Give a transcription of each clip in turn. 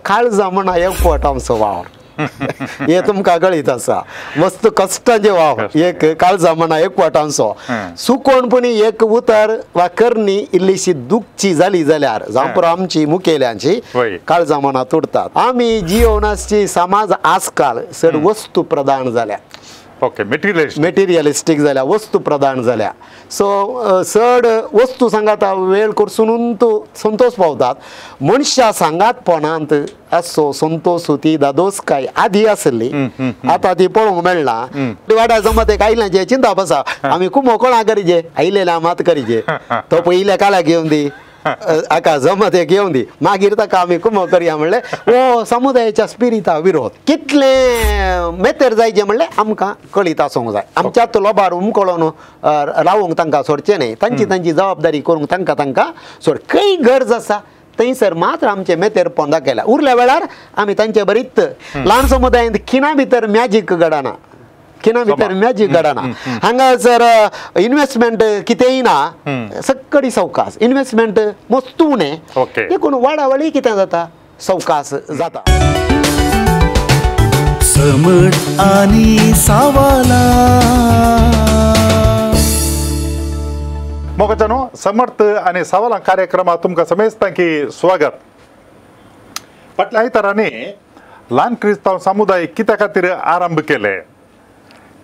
काळजा म्हणा एकवट आमचो वावर हे तुमकां कळीत आसा मस्त कश्टांचे वावर एक काळजा म्हणा एकवट आमचो सुकोणपणी एक उतर वा करणी इल्लीशी दुखची जाली जाल्यार जावं आमची मुखेल्यांची काळजा मना तुडतात. आमी जियोनासची समाज आजकाल चड वस्तू प्रधान जाल्या. ओके, मटेरियलिस्टीक जाल्या, वस्तू प्रधान जाल्या. सो चड वस्तू सांगाता वेळ करसून संतोष पावतात. मनशां सांगातपणांत असो संतोष ती दादोस काय आदी आसली आतां ती पळोवंक मेळना. वाड्या जमत आयल्या जे चिंतप आसा आमी कुमो कोणा करीजे आयलेल्या मात करीजे तो पयल्या काला घेवन दी आका जमत एक येवन दी मागीर ताका आमी कुमो करया म्हणलें हो समुदायाच्या स्पिरिता विरोध. कितले मेतेर जायचे म्हणलें आमकां कळीत आसूंक जाय. आमच्यात लोबार उमकळोन रावूंक तांकां सोडचें न्हय. तांची तांची जबाबदारी करूंक तांकां तांकां सोड. खंय गरज आसा थंयसर मात्र आमचें मेतेरपण दाखयलां. उरल्या वेळार आमी तांचे बरीच ल्हान समुदायांत खिणा भितर मॅजीक घडना, खिणा भितर मॅजीक घडना. हांगासर इन्वेस्टमेंट कितेंय ना, सक्कडी सवकास इन्वेस्टमेंट मस्त उणें देखून वाडावळी कितें जाता सवकास जाता. समट आनी सावाला मोगाच्यानो समर्थ आनी सवालां कार्यक्रमात तुमकां समेस्तां की स्वागत. फाटल्या आयतारांनी ल्हान क्रिस्तांव समुदाय कित्या खातीर आरंभ केले,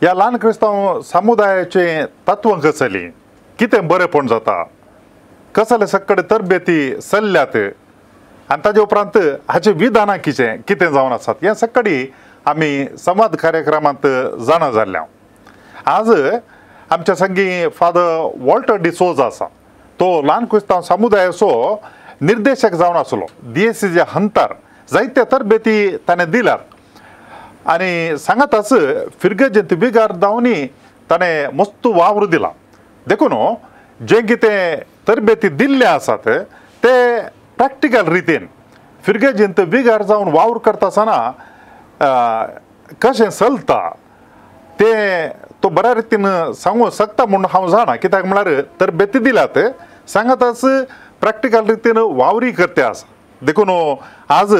ह्या ल्हान क्रिस्तांव समुदायाचें तत्वां कसलीं, कितें बरेंपण जाता, कसले सक्कड तरबेती सल्ल्यात आनी ताजे उपरांत हाचें विधानां कितें कितें जावन आसात हें सक्कडी आमी संवाद कार्यक्रमांत जाणा जाल्ल्या. आज आमच्या संगी फादर वॉल्टर डिसोजा आसा. तो ल्हान क्रिस्तांव समुदायाचो निर्देशक जावन आसलो. डीएसीचे हंतार जायते तरबेती ताणें दिल्यात आनी सांगाताच फिर्गजेंत बिगार दावनी ताणें मस्त वावर दिला. देखून जें कितें तरबेती दिल्ले आसात ते प्रॅक्टिकल रितीन फिर्गजेंत बिगार जावन वावर करता आसतना कशें चलता तें तो बऱ्या रितीन सांगूंक शकता म्हूण हांव जाणा. कित्याक म्हळ्यार तरबेती दिल्यात सांगाताच प्रॅक्टिकल रितीन वावरी करते आसा. देखून आज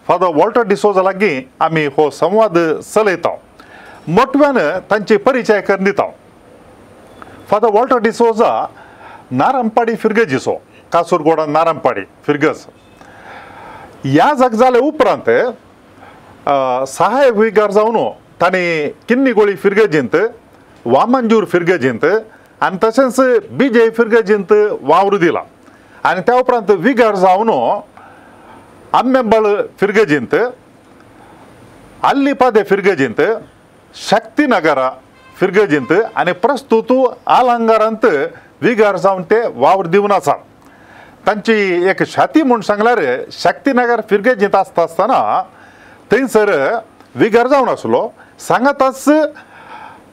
फादर वॉल्टर डिसोजा लागीं आमी हो संवाद चलयता. मोटव्यान तांचे परिचय करून दिता. फादर वॉल्टर डिसोजा नारंपाडी फिर्गजीचो, कासरगोडा नारंपाडी फिर्गज. ह्या जाग जाले उपरांत सहायक विगार जावन तांणी किन्नीगोळी फिर्गजींत, वामंजूर फिर्गजींत आनी तशेंच बिजय फिर्गजींत वावर दिला. आनी त्या उपरांत विगार जावन आम्बेंबळ फिर्गजींत, आल्लीपादे फिर्गजींत, शक्तीनगरा फिर्गजींत आनी प्रस्तुत आलंगारांत विगार जावन ते वावर दिवन आसात. तांची एक छाती म्हूण सांगल्यार शक्तीनगर फिर्गजींत आसता आसतना थंयसर विगार जावन आसलो. सांगाताच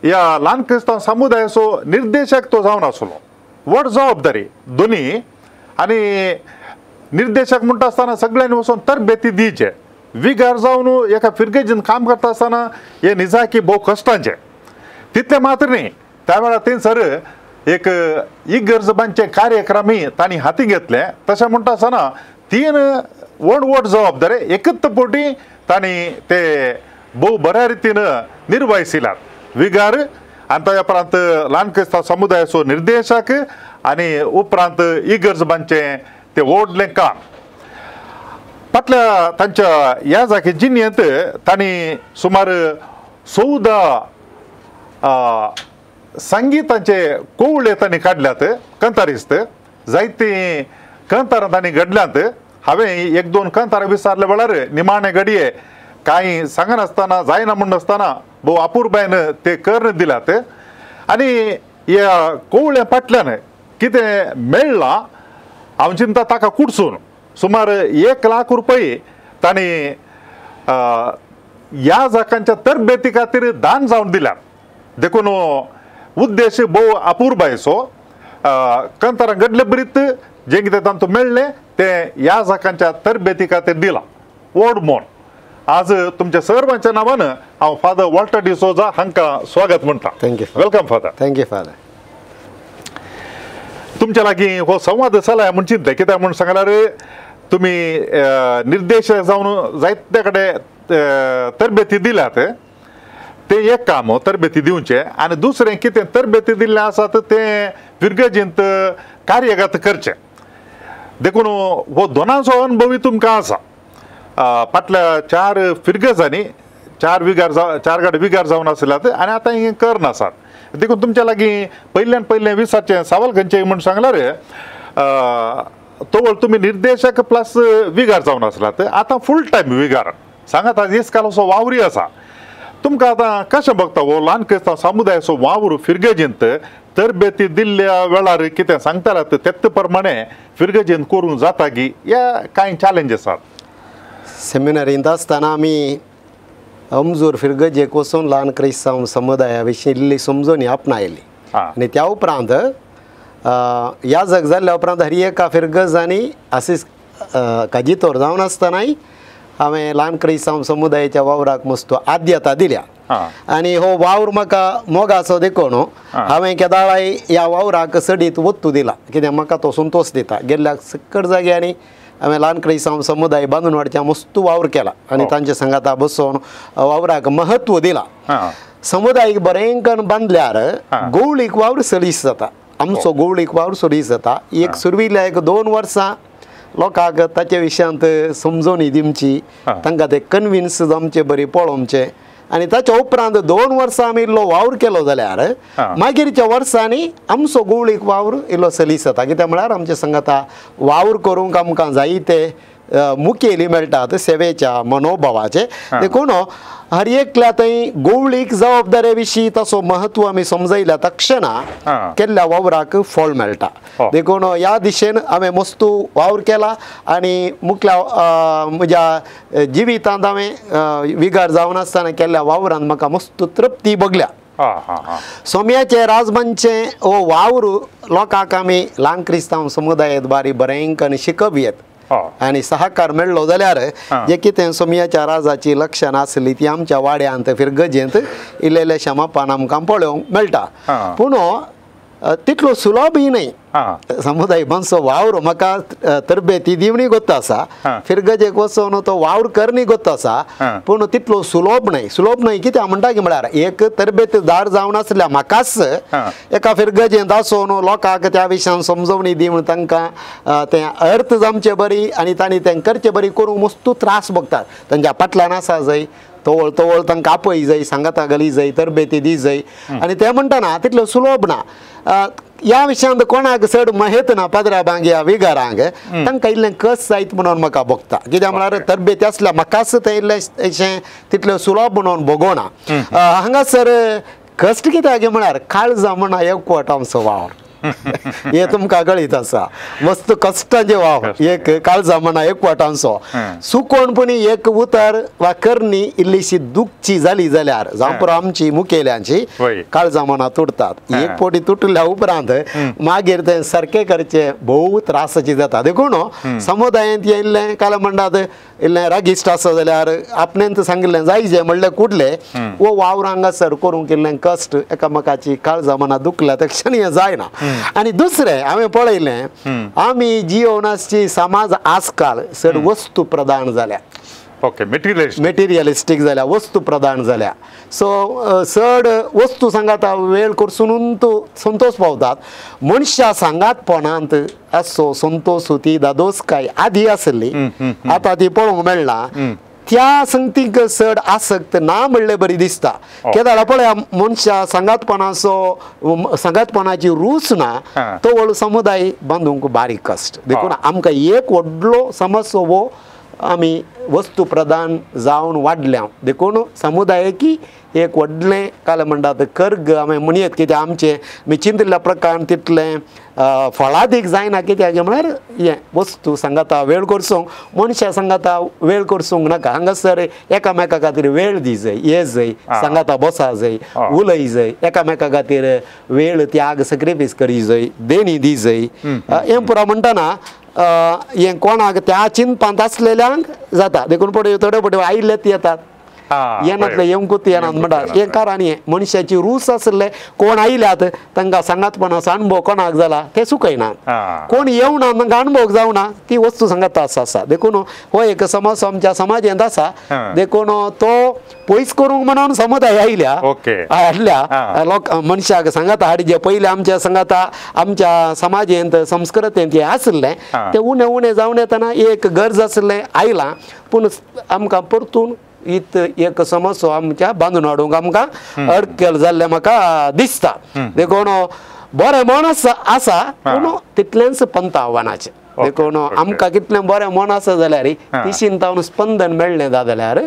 ह्या ल्हान क्रिस्तांव समुदायाचो निर्देशक तो जावन आसलो. व्हड जबाबदारी दोनी आनी निर्देशक म्हणटा आसतना सगळ्यांनी वचून तरबेती दिवचे. विगार जावन एका फिर्गजीन काम करता आसतना हे निजाकी भोव कश्टांचें. तितलें मात्र न्ही, त्या वेळार थंयसर एक इगर्ज बांदचे कार्यक्रमय तांणी हाती घेतले. तशें म्हणटा आसतना तीन व्हड व्हड जबाबदारी एकच पोटी तांणी ते भोव बऱ्या रितीन निर्वायसिल्यात. विगार आनी ताज्या उपरांत ल्हान क्रिस्तांव समुदायाचो निर्देशक आनी उपरांत इगर्ज बांदचें ते व्हडलें काम. फाटल्या तांच्या ह्या जागे जिणेंत तांणी सुमार 14 संगितांचे कोवळे तांणी काडल्यात. कंतारिस्त जायतीं कंतारां तांणी घडल्यांत. हांवें एक दोन कंतारां विचारल्या वेळार निमाणे घडये कांय सांगनासतना जायना म्हूण नासतना भोव अपुरबायन ते करून दिल्यात. आनी ह्या कोवळ्या फाटल्यान कितें मेळ्ळां हांव चिंता ताका कुडसून सुमार 1 लाख रुपये तांणी ह्या जाकांच्या तरबेती खातीर दान जावन दिल्यात. देखून उद्देश भोव अपुरबायचो. कंतारां घडले बरीत जें कितें तांतूं मेळ्ळें तें ह्या जाकांच्या तरबेती खातीर दिलां. व्हड मोन आज तुमच्या सर्वांच्या नांवान हांव फादर वॉल्टर डिसोजा हांकां स्वागत म्हणटा. Thank you. Welcome father. Thank you father. तुमच्या लागीं हो संवाद चलया म्हूण चिंतलें. कित्याक म्हूण सांगल्यार तुमी निर्देशक जावन जायते कडेन तरबेती दिल्यात ते एक काम तरबेती दिवचें आनी दुसरें कितें तरबेती दिल्लें आसा तें फिरगर्जींत कार्यगत करचें. देखून हो दोनांचो अनुभवूय तुमकां आसा. फाटल्या 4 फिरगर्जांनी 4 विगार 4 गाडी विगार जावन आसल्यात आनी आतां हें करना आसात. देखून तुमच्या लागीं पयल्यान पयलें विचारचें सवाल खंयचें म्हूण सांगल्यार तोवळ तुमी निर्देशक प्लस विगार जावन आसल्यात आतां फूल टायम विगार सांगात आज इस्काल असो वावरी आसा. तुमकां आतां कशें बघता हो ल्हान क्रिस्तांव समुदायाचो वावर फिरगर्जींत तरबेती दिल्ल्या वेळार कितें सांगताल्यात तेच प्रमाणे फिरगर्जींत करूंक जाता की ह्या कांय चॅलेंज आसात. सेमिनारींत आसतना आमी अमजूर फिरगर्जेक वचून ल्हान क्रिस्तांव समुदाया विशीं इल्ली समजणी आपणायली आनी त्या उपरांत याजक जाल्ल्या उपरांत हर एका फिरगर्जांनी आसीस काजितोर जावन आसतनाय हांवें ल्हान क्रिस्तांव समुदायाच्या वावराक मस्त आद्यता दिल्या आनी हो वावर म्हाका मोगाचो देखून हांवें केदाळाय ह्या वावराक सडीत वत्तू दिला कित्याक म्हाका तो संतोश दिता. गेल्ल्या सकट जाग्यांनी हांवें ल्हान क्रिस्तांव समुदाय बांदून हाडच्या मस्त वावर केला आनी तांचे सांगाता बसोवन वावराक महत्व दिला. समुदायीक बरें बांदल्यार गवळीक वावर सलीस जाता. आमचो गवळीक वावर सलीस जाता. एक सुरविल्ल्या 1-2 वर्सां लोकांक ताचे विशयांत समजोवणी दिवची तांकां ते कन्विन्स जावचे बरी पळोवचें आनी ताच्या उपरांत 2 वर्सां आमी इल्लो वावर केलो जाल्यार मागीरच्या वर्सांनी आमचो गवळीक वावर इल्लो सलीस जाता. कित्याक म्हळ्यार आमचे सांगाता वावर करूंक आमकां जायते मुखेली मेळटात सेवेच्या मनोभावाचे. देखून हर एकल्या थंय गवळीक जबाबदारे विशीं तसो महत्व आमी समजयल्या तक्षणा केल्ल्या वावराक फळ मेळटा. देखून ह्या दिशेन हांवें मस्त वावर केला आनी मुखल्या म्हज्या जिवितांत हांवें विगार जावन आसतना केल्ल्या वावरान म्हाका मस्त तृप्ती भोगल्या. सोम्याचे राजमानचें हो वावर लोकांक आमी ल्हान क्रिस्तांव समुदायांत बारी बरें शिकप येत आनी सहकार मेळ्ळो जाल्यार जे कितें सोमयाच्या राजाची लक्षणां आसली ती आमच्या वाड्यांत फिरगर्जेंत इल्लेल्या मापान आमकां पळोवंक मेळटा. पूण तितलो सुलभय न्हय समुदाय बांदचो वावर म्हाका तरबेती दिवणी गोत्त आसा फिरगर्जेक वचून तो वावर करणी गोत्त आसा पूण तितलो सुलभ न्हय. सुलभ न्हय कित्याक म्हणटा की म्हळ्यार एक तरबेतदार जावन आसल्या म्हाकाच एका फिरगर्जेंत आसून लोकांक त्या विशयान समजवणी दिवन तांकां तें अर्थ जावचे बरी आनी तांणी तें करचे बरी करूंक मस्त त्रास भोगतात. तांच्या फाटल्यान आसा जाय तवळ तवळ तांकां आपय जाय सांगाता घाली जाय तरबेती दी जाय आनी तें म्हणटना तितलें सुलभ ना. ह्या विशयांत कोणाक चड महेत ना पाद्राबांक ह्या विगारांक तांकां इल्लें कस जायत म्हणून म्हाका भोगता. कित्याक म्हळ्यार तरबेती आसल्या म्हाकाच तें इल्लें अशें तितलें सुलभ म्हणून भोगोना. हांगासर कश्ट कित्याक म्हळ्यार काळजां म्हणा एकवट आमचो वावर हे तुमकां कळीत आसा. मस्त कश्टांचे वावर एक काळजां म्हणा एकवटांचो सुकोणपणी एक उतर वा करणी इल्लीशी दुखची जाली जाल्यार जावं आमची मुखेल्यांची काळजां मनां तुटतात. एक फावटी तुटल्या उपरांत मागीर तें सारकें करचें भोव त्रासाचें जाता. देखून समुदायांत इल्लें काल म्हणटात इल्लें रागिश्ट आसा जाल्यार आपणें सांगिल्लें जायजें म्हणलें कुडलें वो वावर हांगासर करूंक इल्लें कश्ट एकामेकाची काळजां मनां दुखल्या त्या क्षणी हें जायना. आनी दुसरें हांवें पळयलें आमी जियोवन आसची समाज आजकाल चड वस्तू प्रधान जाल्या. ओके, मटेरियलिस्टीक जाल्या, वस्तू प्रधान जाल्या. सो चड वस्तू सांगाता वेळ करसून संतोष पावतात. मनशां सांगातपणांत आसचो संतोष ती दादोसकाय आदी आसली आतां ती पळोवंक मेळना. त्या संगतीक चड आसक्त ना म्हणले बरी दिसता. केदाळा पळया मनशां सांगातपणाचो सांगातपणाची रूच ना तो व्हडलो समुदाय बांदूंक बारीक कश्ट. देखून आमकां एक व्हडलो समस्या हो आमी वस्तू प्रधान जावन वाडल्या. देखून समुदायकी एक व्हडलें काल म्हणटात कर्ग आमी म्हणयत कित्याक आमचें आमी चिंतिल्ल्या प्रकारान तितलें फळादीक जायना. कित्याक म्हळ्यार हें वस्तू सांगाता वेळ करसूंक मनशां सांगाता वेळ करसूंक नाका. हांगासर एकामेका खातीर वेळ दी जाय, ये जाय, सांगाता बसा जाय, उलय जाय, एकामेका खातीर वेळ त्याग सेक्रिफायस करी जाय, देणी दी जाय. हें पुरा म्हणटना हें कोणाक त्या चिंतपांत आसलेल्यांक जाता. देखून पळय थोडे पळय आयिल्लेच येतात येनातले येवंकूच येनात म्हणटात. हें कारण हें मनशाची रूच आसले कोण आयल्यात तांकां सांगातपणाचो अणभव कोणाक जाला ते चुकयनात, कोण येवना तांकां अणभव जावना ती वस्तू सांगात आसा आसा. देखून हो एक समस्या आमच्या समाजांत आसा. देखून तो पयस करूंक म्हणून समुदाय आयल्या हाडल्या लोक मनशाक सांगाता हाडचे पयले आमच्या सांगाता आमच्या समाजेंत संस्कृतेंत हें आसलें तें उणें उणें जावन येतना एक गरज आसलें आयलां. पूण आमकां परतून इत एक समस्या आमच्या बांदून हाडूंक आमकां अडकेल जाल्लें म्हाका दिसता. देखून बरें मन आसा पूण तितलेंच पंत आव्हानाचें. देखून आमकां कितलें बरें मन आसा जाल्यार तिशीन तावन स्पंदन मेळ्ळें जा जाल्यार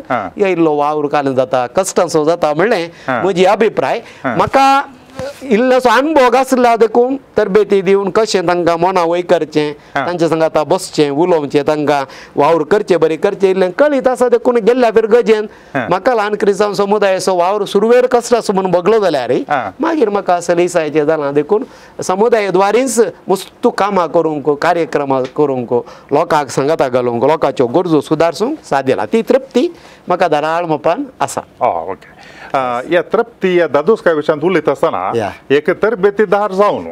इल्लो वावर काल जाता कश्टांचो जाता म्हणलें म्हजी अभिप्राय. म्हाका इल्लोसो अणभव आसला देखून तरबेती दिवन कशें तांकां मना वय करचें तांचे सांगाता बसचें उलोवचें तांकां वावर करचें बरें करचें इल्लें कळीत आसा. देखून गेल्ल्या फिरगजेन म्हाका ल्हान क्रिस्तांव समुदायाचो वावर सुरवेर कसलो आसा म्हणून बगलो जाल्यार मागीर म्हाका सलीसायचें जालां. देखून समुदायद्वारीच मस्तू कामां करूंक कार्यक्रमां करूंक लोकांक सांगाता घालूंक लोकांच्यो गरजो सुदारसूंक सादेला ती तृप्ती म्हाका धाराळ मापान आसा. ओके, ह्या तृप्ती ह्या दादोसकाय विशयांत उलयता आसतना एक तरबेतीदार जावन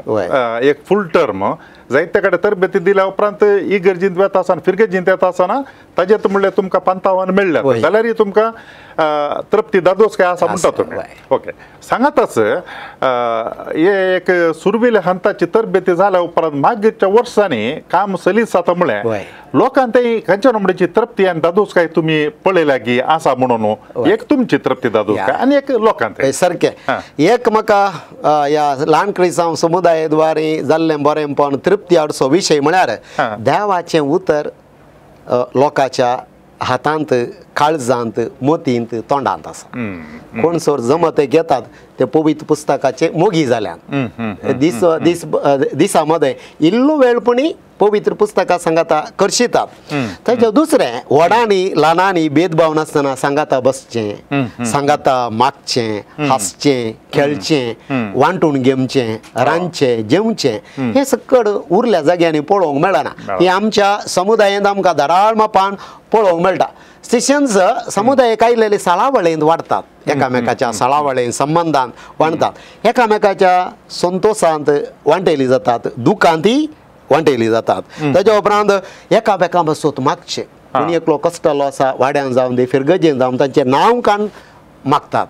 एक फूल टर्म जायते कडेन तरबेती दिल्या उपरांत इगर्जींत वेता आसतना फिरगर्जींत येता आसतना ताजेर म्हणल्यार तुमकां पंतावन मेळ्ळ्या जाल्यार तुमकां तृप्ती दादोसकाय आसा म्हणटा तुमी. ओके, सांगाताच हे एक सुरवेल्या हंताची तरबेती जाल्या उपरांत मागीरच्या वर्सांनी काम सलीस जाता म्हळ्यार लोकांक ते खंयच्या नमडेची तृप्ती आनी दादोसकाय तुमी पळयल्या की आसा म्हणून एक तुमची तृप्ती दादोसकाय आनी एक लोकांक सारकें. एक म्हाका ह्या ल्हान क्रिस्तांव समुदायद्वारे जाल्लें बरेंपण तृप्ती हाडचो विशय म्हळ्यार देवाचें उतर लोकांच्या हातांत काळजांत मतींत तोंडांत आसा. कोण सर जमते घेतात ते पवित्र पुस्तकाचे मोगी जाल्यान दीस दीस दिसा मदें इल्लो वेळ पणी पवित्र पुस्तकां सांगाता करशितात. ताच्या दुसरें व्हडांनी ल्हानांनी भेदभाव नासतना सांगाता बसचें सांगाता मागचें हांसचें खेळचें वांटून घेवचें रांदचें जेवचें हें सकड उरल्या जाग्यांनी पळोवंक मेळना. हें आमच्या समुदायांत आमकां धाराळ मापान पळोवंक मेळटा. तशेंच समुदायेक आयलेले साळावळेंत वाडटात एकामेकाच्या साळावळेन संबंदान वाडटात एकामेकाच्या संतोशांत वांटेली जातात दुखांतय वांटेली जातात. ताच्या उपरांत एकामेका पासून मागचें कोणी एकलो कश्टलो आसा वाड्यान जावन दी फिरगजेन जावन तांचें नांव काडून मागतात.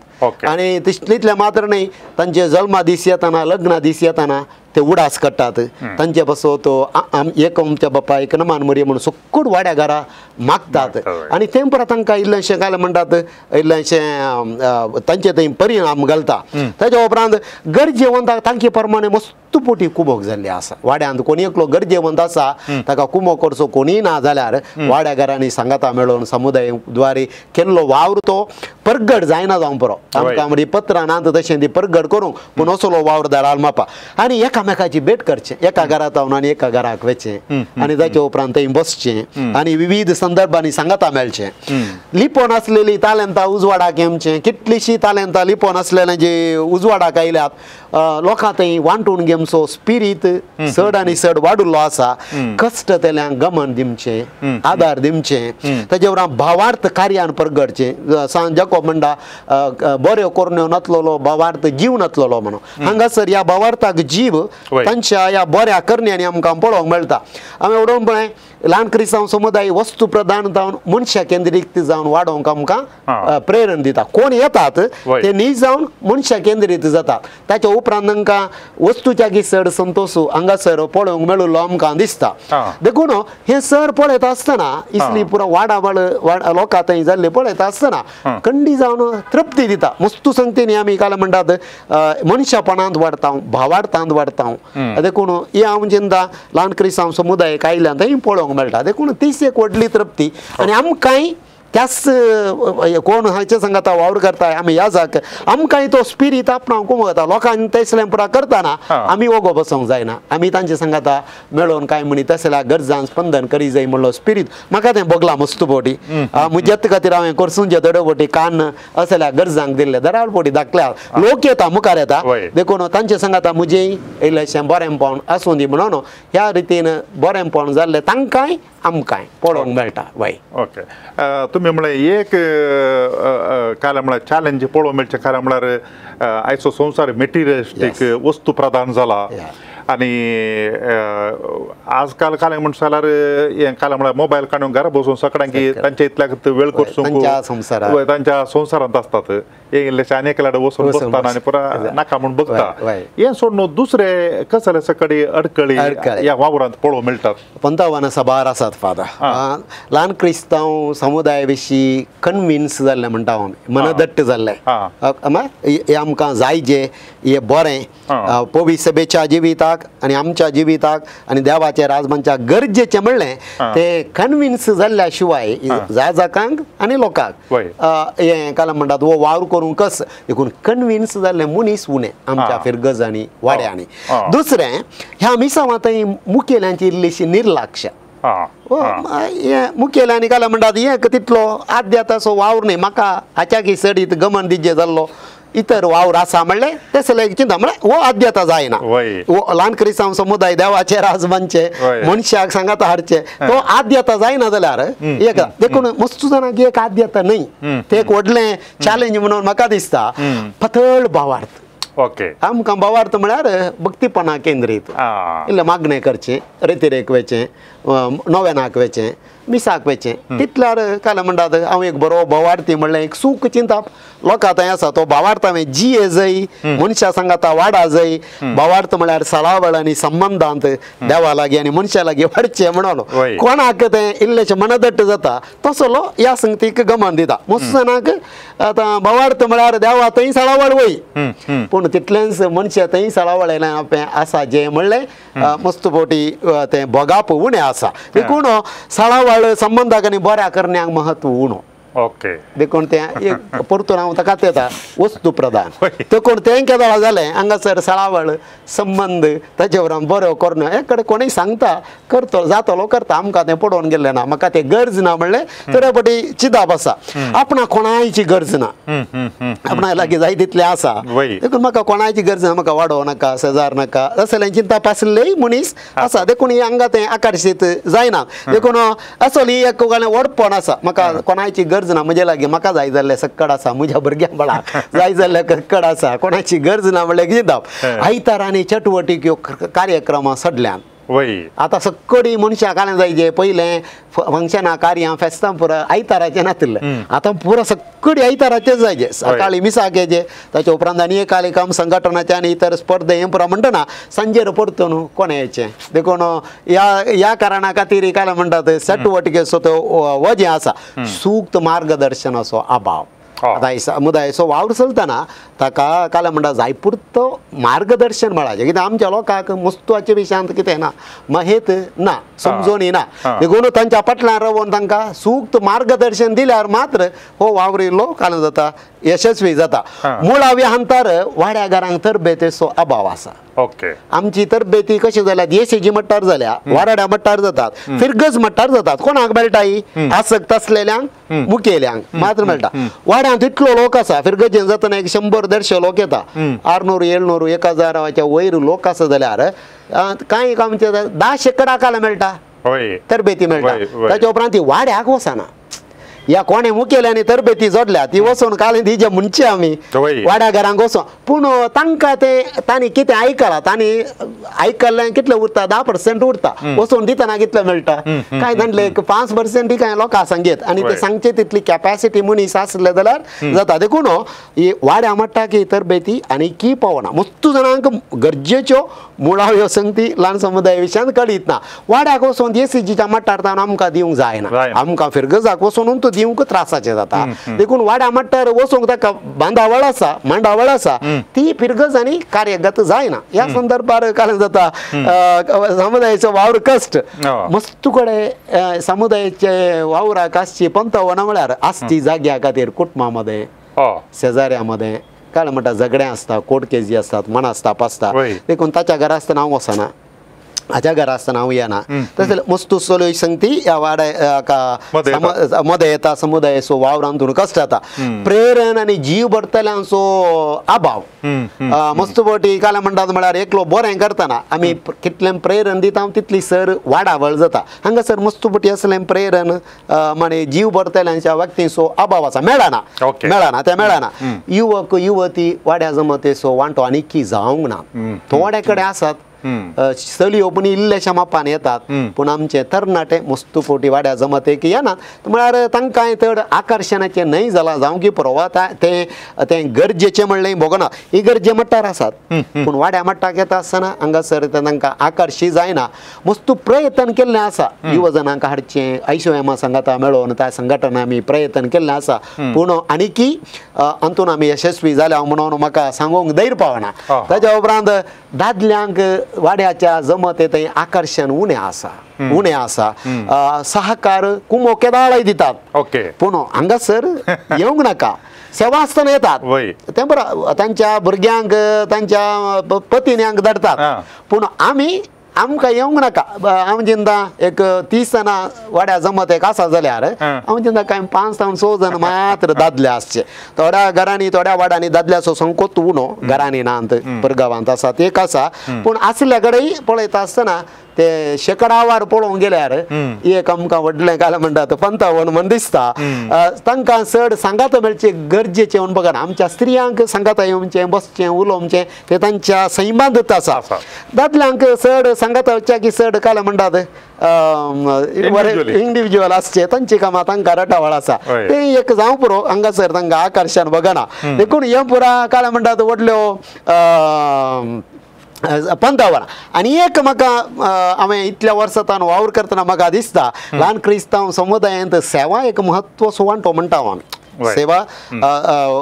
आनी तितलें मात्र न्हय तांचे जल्मा दीस येतना लग्ना दीस येतना ते उडास काडटात तांचे पासून एक आमच्या बापा एक नमान मरी म्हणून सुकूट वाड्या घरा मागतात. आनी तें परत तांकां इल्लेंशें काय म्हणटात इल्लेंशें तांचे थंय परिणाम घालता. ताच्या उपरांत गरजेवंत तांचे प्रमाणे मस्त पोटी कुमोक जाल्ली आसा. वाड्यांत कोणी एकलो गरजेवंत आसा ताका कुमोक करचो कोणीय ना जाल्यार वाड्या घरांनी सांगाता मेळोवन समुदायद्वारे केल्लो वावर तो परगट जायना जावंक पुरो. आमकां म्हणजे पत्रां नात तशें ती परगट करूंक पूण असलो वावर धाडाल मापा. आनी एकामेकाची भेट करचें एका घरांत जावन आनी एका घराक वचचें आनी ताच्या उपरांत थंय बसचें आनी विविध संदर्भांनी सांगाता मेळचें. लिपोन आसलेली तालेंतां उजवाडाक येवचें कितलीशीं तालेंतां लिपोन आसलेलें जी उजवाडाक आयल्यात लोकां थंय वांटून घेवचो स्पिरीत चड आनी चड वाडिल्लो आसा. कश्ट तेल्यांक गमन दिवचें आदार दिवचें ताचे उपरांत भावार्थ कार्यान परगटचें. सांत जाकोब म्हणटा बऱ्यो करण्यो नातलेलो भावार्थ जीव नातलेलो म्हणून हांगासर ह्या भावार्थाक जीव तांच्या ह्या बऱ्या करण्यांनी आमकां पळोवंक मेळटा. आमी उडोवन पळय ल्हान क्रिस्तांव समुदाय वस्तू प्रधान जावन मनशा केंद्रीत जावन वाडोवंक आमकां प्रेरण दिता. कोण येतात ते न्ही जावन मनशा केंद्रीत जातात ताच्या उपरांत तांकां वस्तूच्या चड संतोश हांगासर पळोवंक मेळिल्लो आमकां दिसता. देखून हें सर पळयता आसतना इसली पुरो वाडा वाड लोकां थंय जाल्ले पळयता आसतना कंडी जावन तृप्ती दिता. मस्तू संगतीन आमी काल म्हणटात मनशापणांत वाडटा भावार्थांत वाडटा. देखून हें हांव चिंता ल्हान क्रिस्तांव समुदायेक आयल्यान थंय पळोवंक मेळटा. देखून तीच एक व्हडली तृप्ती. आनी आमकांय त्याच कोण हांचे सांगाता वावर करता आमी ह्या जाक आमकांय तो स्पिरीत आपणाक कुमता. लोकांक तसलें पुरा करतना आमी ओगो बसोंक जायना आमी तांचे सांगाता मेळोवन काय म्हणी तसल्या गरजान स्पंदन करी जाय म्हणलो स्पिरीत म्हाका तें बगला मस्त पोटी म्हज्याच खातीर हांवें करसूनचे थोडे पोटी कान असल्या गरजांक दिल्ले दराळ पोटी दाखल्या लोक येता मुखार येता. देखून तांचे सांगाता म्हजें इल्लेशें बरेंपण आसूं दी म्हणून ह्या रितीन बरेंपण जाल्लें तांकांय आमकांय पळोवंक मेळटा. वय, ओके, तुमी तुमी म्हळें एक काल म्हळ्यार चॅलेंज पळोवंक मेळचें कारण म्हळ्यार आयचो संवसार मेटिरियलिस्टीक वस्तू प्रधान जाला आनी आजकाल काल म्हणटा जाल्यार हें काल म्हळ्यार मोबायल काडून घरा बसून सगळ्यांक तांच्या इतल्याक वेळ करसूंक तांच्या संवसारांत आसतात इल्लेशें आनी एकल्याड वचून बसता आनी पुरा नाका म्हूण बघता. हें सोडून दुसरे कसले सकडी अडकळी ह्या वावरांत पळोवंक मेळटात. पंतावन साबार आसात फादर. ल्हान क्रिस्तांव समुदाया विशीं कन्विन्स जाल्लें म्हणटा आमी, मनदट्ट जाल्लें हें आमकां जाय जे हें बरें पवी सभेच्या जिविताक आनी आमच्या जिविताक आनी देवाच्या राजमानच्या गरजेचें म्हणलें ते कन्विन्स जाल्ल्या शिवाय जाजाकांक आनी लोकांक हें काल म्हणटात हो वावर करूंक कस देखून कन्विन्स जाल्ले मनीस उणें आमच्या फिरगजांनी वाड्यांनी. दुसरें ह्या मिसावांतय मुखेल्यांची इल्लीशी निर्लक्ष. हें मुखेल्यांनी काल म्हणटात हें तितलो आद्याताचो वावर न्ही म्हाका हाच्याकी चडीत गमन दिजे जाल्लो इतर वावर आसा म्हणलें तसलें चिंता म्हळ्यार हो आद्यता जायना. हो ल्हान क्रिस्तांव समुदाय देवाचे राजमानचे मनशाक सांगाता हाडचे तो आद्यता जायना जाल्यार एक देखून मस्तू जाणांक एक आद्यता न्ही ते एक व्हडलें चॅलेंज म्हणून म्हाका दिसता. पातळ भावार्थ. ओके आमकां भावार्थ म्हळ्यार भक्तीपणा केंद्रीत इल्लें मागणें करचें, रेतिरेक वचें, नोवेनाक वचें, मिसाक वचें तितल्यार काल म्हणटात हांव एक बरो भावार्थी म्हणलें एक सूख चिंताप लोकां थंय आसा. तो भावार्थ हांवें जिये जय मनशा सांगाता वाडा जय. भावार्थ म्हळ्यार सळावळ आनी संबंदांत देवा लागीं आनी मनशा लागीं वाडचें म्हणून कोणाक तें इल्लेशें मनदट्ट जाता तसलो ह्या संगतीक गमन दिता. मस्त जाणांक आतां भावार्थ म्हळ्यार देवा थंय सळावळ वय पूण तितलेंच मनशा थंय सळावळ येयलें आसा जें म्हणलें मस्त फावटी तें भोगाप उणें आसा. देखून सळावळ संबंदाक आनी बऱ्या करण्याक महत्व उणो. ओके देखून तें एक परतून हांव ताकाच येता वस्तू प्रधान. देखून तें केदळा जालें हांगासर सळावळ संबंद ताचे उपरांत बरो करणो हे कडेन कोणूय सांगता करतो जातलो करता आमकां तें पडोवन गेल्लें ना म्हाका तें गरज ना म्हणलें थोड्या फावटी चिंताप आसा. आपणाक कोणायची गरज ना, आपणा लागीं जाय तितलें आसा देखून म्हाका कोणायची गरज ना, म्हाका वाडोवं नाका शेजार नाका असलें चिंताप आसलेय मनीस आसा. देखून हें हांगा तें आकर्शीत जायना. देखून असली एक व्हडपण आसा म्हाका कोणायची गरज ना म्हजे लागीं म्हाका जाय जाल्लें सक्कड आसा म्हज्या भुरग्यां बळाक जाय जाल्लें सक्कड आसा कोणाची गरज ना म्हणल्यार चिंताप. आयतार आनी चटवटीक ह्यो कार्यक्रमां सडल्यान आतां सक्कडी मनशां काल्यां जायचे पयलें फंक्शनां कार्यां फेस्तां पुरा आयताराचें नातिल्लें आतां पुरा सक्कडी आयताराचें जायचे. सकाळीं मिसाक येचे ताच्या उपरांत आनी एक काम संघटनाचें आनी इतर स्पर्धे हें पुरा म्हणटना सांजेर परतून कोणें येचें. देखून ह्या ह्या कारणा खातीर काल्यां म्हणटात चटवटिकेचो तो वजें आसा सूक्त मार्गदर्शनाचो अभाव. आतां समुदायाचो वावर चलतना ताका काल्यां म्हणटा जाय पुरतो मार्गदर्शन मेळाचें कित्याक आमच्या लोकांक वस्तवाचे विशयांत कितें ना महेत ना समजोणी ना. देखून तांच्या फाटल्यान रावन तांकां सूक्त मार्गदर्शन दिल्यार मात्र हो वावर इल्लो काल्यां जाता यशस्वी जाता. मुळाव्या हंतार वाड्या घरांक तरबेतेचो अभाव आसा. ओके आमची तरबेती कशी जाल्या देशेची मट्टार जाल्या वाराड्या मट्टार जातात फिरगज मट्टार जातात कोणाक मेळटा ही आसक्त आसलेल्यांक मुखेल्यांक मात्र मेळटा. वाड्यांत इतलो लोक आसा फिरगजेन जातना एक 100 150 लोक येता 600 700 1000 वयर लोक आसा जाल्यार कांय आमचे 10 शेंकड्या काल मेळटा तरबेती मेळटा. ताच्या उपरांत ती वाड्याक वचना ह्या कोणें मुखेल्यांनी तरबेती जोडल्या ती वचून काल ती म्हणचे आमी वाड्या घरांक वचोन पूण तांकां तें तांणी कितें आयकलां तांणी आयकल्लें कितलें उरता 10% उरता वचून दितना कितलें मेळटा कांय जाणलें एक 5% कांय लोकां सांगेत आनी ते सांगचे तितली कॅपॅसिटी मनीस आसले जाल्यार जाता. देखून ही वाड्या म्हणटा की तरबेती आनी की पावना मस्तू जाणांक गरजेच्यो मुळाव्यो संगती ल्हान समुदाय विशयांत कळीत ना. वाड्याक वचून एसीजीच्या मट्टार तावन आमकां दिवंक जायना आमकां फिरगजाक वचून तो दिवंक त्रासाचें जाता. देखून वाड्या मट्टार वचूंक ताका बांदावळ आसा मांडावळ आसा ती फिरगज आनी कार्यगत जायना. ह्या संदर्भार काल जाता समुदायाचो वावर कश्ट मस्तू कडेन समुदायाचे वावराक आसची पंतवनां म्हळ्यार आसची जाग्या खातीर कुटुंबा मदें शेजाऱ्या मदें काल म्हणटा झगडें आसता कोर्ट केजी आसतात मनास्ताप आसता. देखून ताच्या घरा आसतना हांव वचना हाज्या घरा आसतना हांव येना तशें मस्तू चलयो संगती ह्या वाड्या मदें येता समुदायाचो वावर अंतून कश्ट जाता प्रेरण आनी जीव भरतल्यांचो अभाव मस्त फावटी काल म्हणटात म्हळ्यार एकलो बरें करतना आमी कितलें प्रेरण दिता तितली सर वाडावळ जाता हांगासर मस्त फावटी असलें प्रेरण म्हणजे जीव भरतल्यांच्या व्यक्तींचो अभाव आसा मेळना मेळना तें मेळना युवक युवती वाड्या जमतेचो वांटो आनी की जावंक ना थोडे कडेन आसात चलयो पूण इल्लेशा मापान येतात पूण आमचे तरणाटे मस्त फावटी वाड्या जमतेक येनात म्हळ्यार तांकां चड आकर्शणाचें न्हय जालां जावं की पुरो तें तें गरजेचें म्हणलें भोगना ही गरजे मट्टार आसात पूण वाड्या मट्टाक येता आसतना हांगासर तांकां आकर्शीत जायना मस्त प्रयत्न केल्लें आसा युवजनांक हाडचें आयशोएमा सांगाता मेळोवन त्या संघटना आमी प्रयत्न केल्लें आसा पूण आनीकी अंतून आमी यशस्वी जाल्या म्हणून म्हाका सांगूंक धैर्य पावना ताज्या उपरांत दादल्यांक वाड्याच्या जमते थंय आकर्शण उणें आसा उणें आसा सहकार कुमो केदाळय दितात ओके पूण हांगासर येवंक नाका सेवा आसतना येतात तें बरें तांच्या भुरग्यांक तांच्या पतिन्यांक धाडटात पूण आमी आमकां येवंक नाका हांव चिंता एक 30 जाणां वाड्या जमत एक आसा जाल्यार हांव चिंता कांय 5 जावन 6 जाण मात्र दादले आसचे थोड्या घरांनी थोड्या वाड्यांनी दादल्याचो संकोच उणो घरांनी नात परगांवांत आसा एक आसा पूण आसल्या कडेन पळयता आसतना ते शेकडावार पळोवंक गेल्यार एक आमकां व्हडलें काय म्हणटात पंतावन म्हण दिसता तांकां चड सांगात मेळचें गरजेचें म्हूण बघा आमच्या स्त्रियांक सांगाता येवचें बसचें उलोवचें तें तांच्या सैमांत आसा दादल्यांक चड सांगाता वचच्या की चड काय म्हणटात इंडिविज्युअल आसचे तांची कामां तांकां रटावळ आसा तें एक जावं पुरो हांगासर तांकां आकर्शण बघना देखून हें पुरा काय म्हणटात व्हडल्यो पंतावन आनी एक म्हाका हांवें इतल्या वर्सां वावर करतना म्हाका दिसता ल्हान क्रिस्तांव समुदायांत सेवा एक म्हत्वाचो वांटो म्हणटा हांव आमी सेवा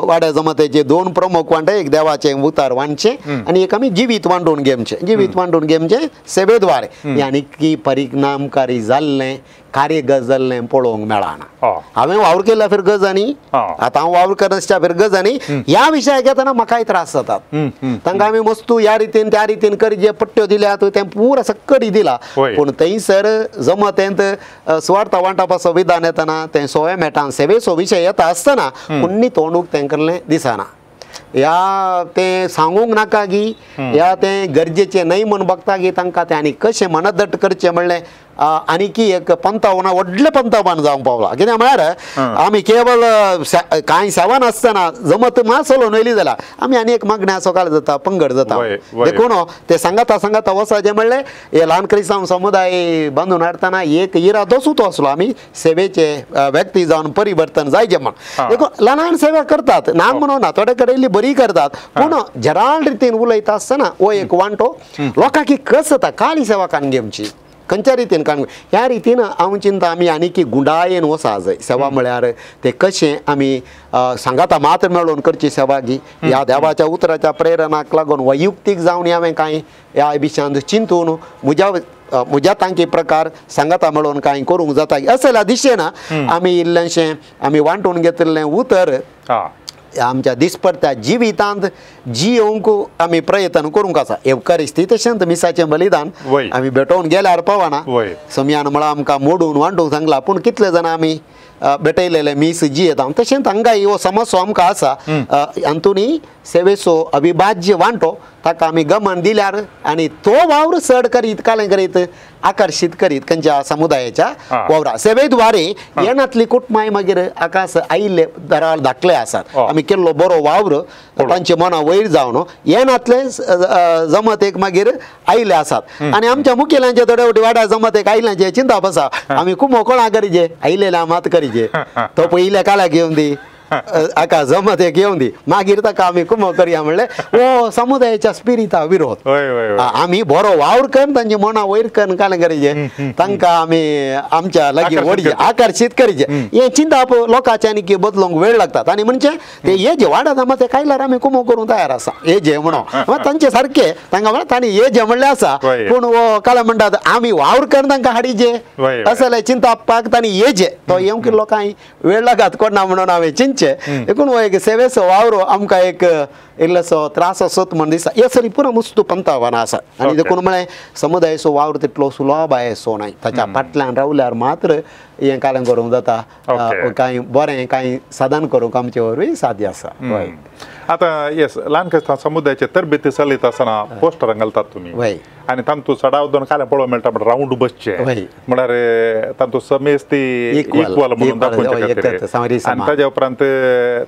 वाड्या जमातेचे 2 प्रमुख वांटे एक देवाचें उतार वांटचें आनी एक आमी जिवीत वांटून घेवचें जिवीत वांटून घेवचें सेवेद्वारे आनी की परिणामकारी जाल्लें कार्यगत जाल्लें पळोवंक मेळना हांवें वावर केल्या फिरगजांनी आतां हांव वावर करनासच्या फिरगजांनी ह्या विशयाक येतना म्हाकाय त्रास जातात तांकां आमी वस्तू ह्या रितीन त्या रितीन करचे पट्ट्यो दिल्यात तें पुरा सक्कडी दिला पूण थंयसर जमतेंत सुवार्थ वांटपाचो विधान येतना तें सोवे मेटान सेवेचो विशय येता आसतना कोणी तोंडूक तेंकल्लें दिसना ह्या तें सांगूंक नाका की ह्या तें गरजेचें न्हय म्हूण बघता की तांकां तें आनी कशें मनदट करचें म्हणलें आनीकी एक पंतावना व्हडलें पंतावन जावंक पावलां कित्याक म्हळ्यार आमी केवल कांय सेवा नासतना जमत मात चलोवन येयली जाल्यार आमी आनी एक मागण्या सकाळ जाता पंगड जाता देखून ते सांगाता सांगाता वचपाचें म्हणलें हे ल्हान क्रिस्तांव समुदाय बांदून हाडटना एक इरादोच तो आसलो आमी सेवेचे व्यक्ती जावन परिवर्तन जायचें म्हण देखून ल्हान ल्हान सेवा करतात ना म्हणून ना थोडे कडेन इल्ली बरी करतात पूण जराळ रितीन उलयता आसतना हो एक वांटो लोकांक कस जाता काळी सेवा काडून घेवची खंयच्या रितीन काडून ह्या रितीन हांव चिंता आमी आनीकी गुंडायेन वचा जाय सेवा म्हळ्यार ते कशें आमी सांगाता मात्र मेळोवन करची सेवा गी ह्या देवाच्या उतराच्या प्रेरणाक लागून वैयक्तीक जावन हांवें कांय ह्या विशयांत चिंतून म्हज्या म्हज्या तांकी प्रकार सांगाता मेळोवन कांय करूंक जाता असल्या दिशेन आमी इल्लेंशें आमी वांटून घेतिल्लें उतर आमच्या दिसपडत्या जिवितांत जियोवंक आमी प्रयत्न करूंक आसा एवकारिस्ती तशेंच मिसाचें बलिदान आमी भेटोवन गेल्यार पावना समयान म्हळ्यार आमकां मोडून वांटूंक सांगला पूण कितले जाणां आमी भेटयलेले मीस जियेता तशेंच हांगाय हो समस्या आमकां आसा हातूंतय सेवेचो अविभाज्य वांटो ताका आमी गमन दिल्यार आनी तो वावर चड करीत कालें करीत आकर्शीत करीत खंयच्या समुदायाच्या वावरा सेवेद्वारे येनातली कुटुंबांय मागीर आकाश आयिल्ले दराळ धाकले आसात आमी केल्लो बरो वावर तांचे मनां वयर जावन येनातले जमतेक मागीर आयिल्ले आसात आनी आमच्या मुखेल्यांचे थोडे फावटी वाड्या जमतेक आयिल्ल्याचें चिंतप आसा आमी कुमो कोणा करीचे आयिल्ले मात करीचे तो पयल्या काळाक घेवन दी आका जमत एक येवन दी मागीर ताका आमी कुमो करया म्हणलें हो समुदायाच्या स्पिरिता विरोध आमी बरो वावर करून तांची मनां वयर करून कालें करीचे तांकां आमी आमच्या लागीं ओडचे आकर्शीत करीचे हें चिंतप लोकांचे आनी बदलूंक वेळ लागतात आनी म्हणजे ते हे जे वाडा जमा ते कायल्यार आमी कुमो करूंक तयार आसा हे जे म्हणून तांचे सारके तांकां म्हणल्यार तांणी हे जे म्हणलें आसा पूण हो कालें म्हणटात आमी वावर करून तांकां हाडीचे असलें चिंतपाक तांणी हे जे तो येवंक लोकांक वेळ लागत कोणा म्हणून हांवें चिंतचें. चिंतचें देखून हो एक सेवेचो वावर आमकां एक इल्लोसो त्रास असोत म्हण दिसता हे सरी पुरो मुस्तू पंतावान आसा आनी देखून म्हळें समुदायाचो वावर तितलो सुलभायेचो न्हय ताच्या फाटल्यान रावल्यार मात्र हें कालें करूंक जाता कांय बरें कांय साधन करूंक आमचे वरवीं साध्य आसा. आतां येस ल्हान क्रिस्तांव समुदायाचे तरबेती चलयता आसतना पोस्टरां घालतात तुमी आनी तांतूं चडाव दोन काल्यां पळोवंक मेळटा म्हण रावंड बसचें म्हळ्यार तातूंत समेस्त इक्वल म्हणून दाखोवचे खातीर आनी ताज्या उपरांत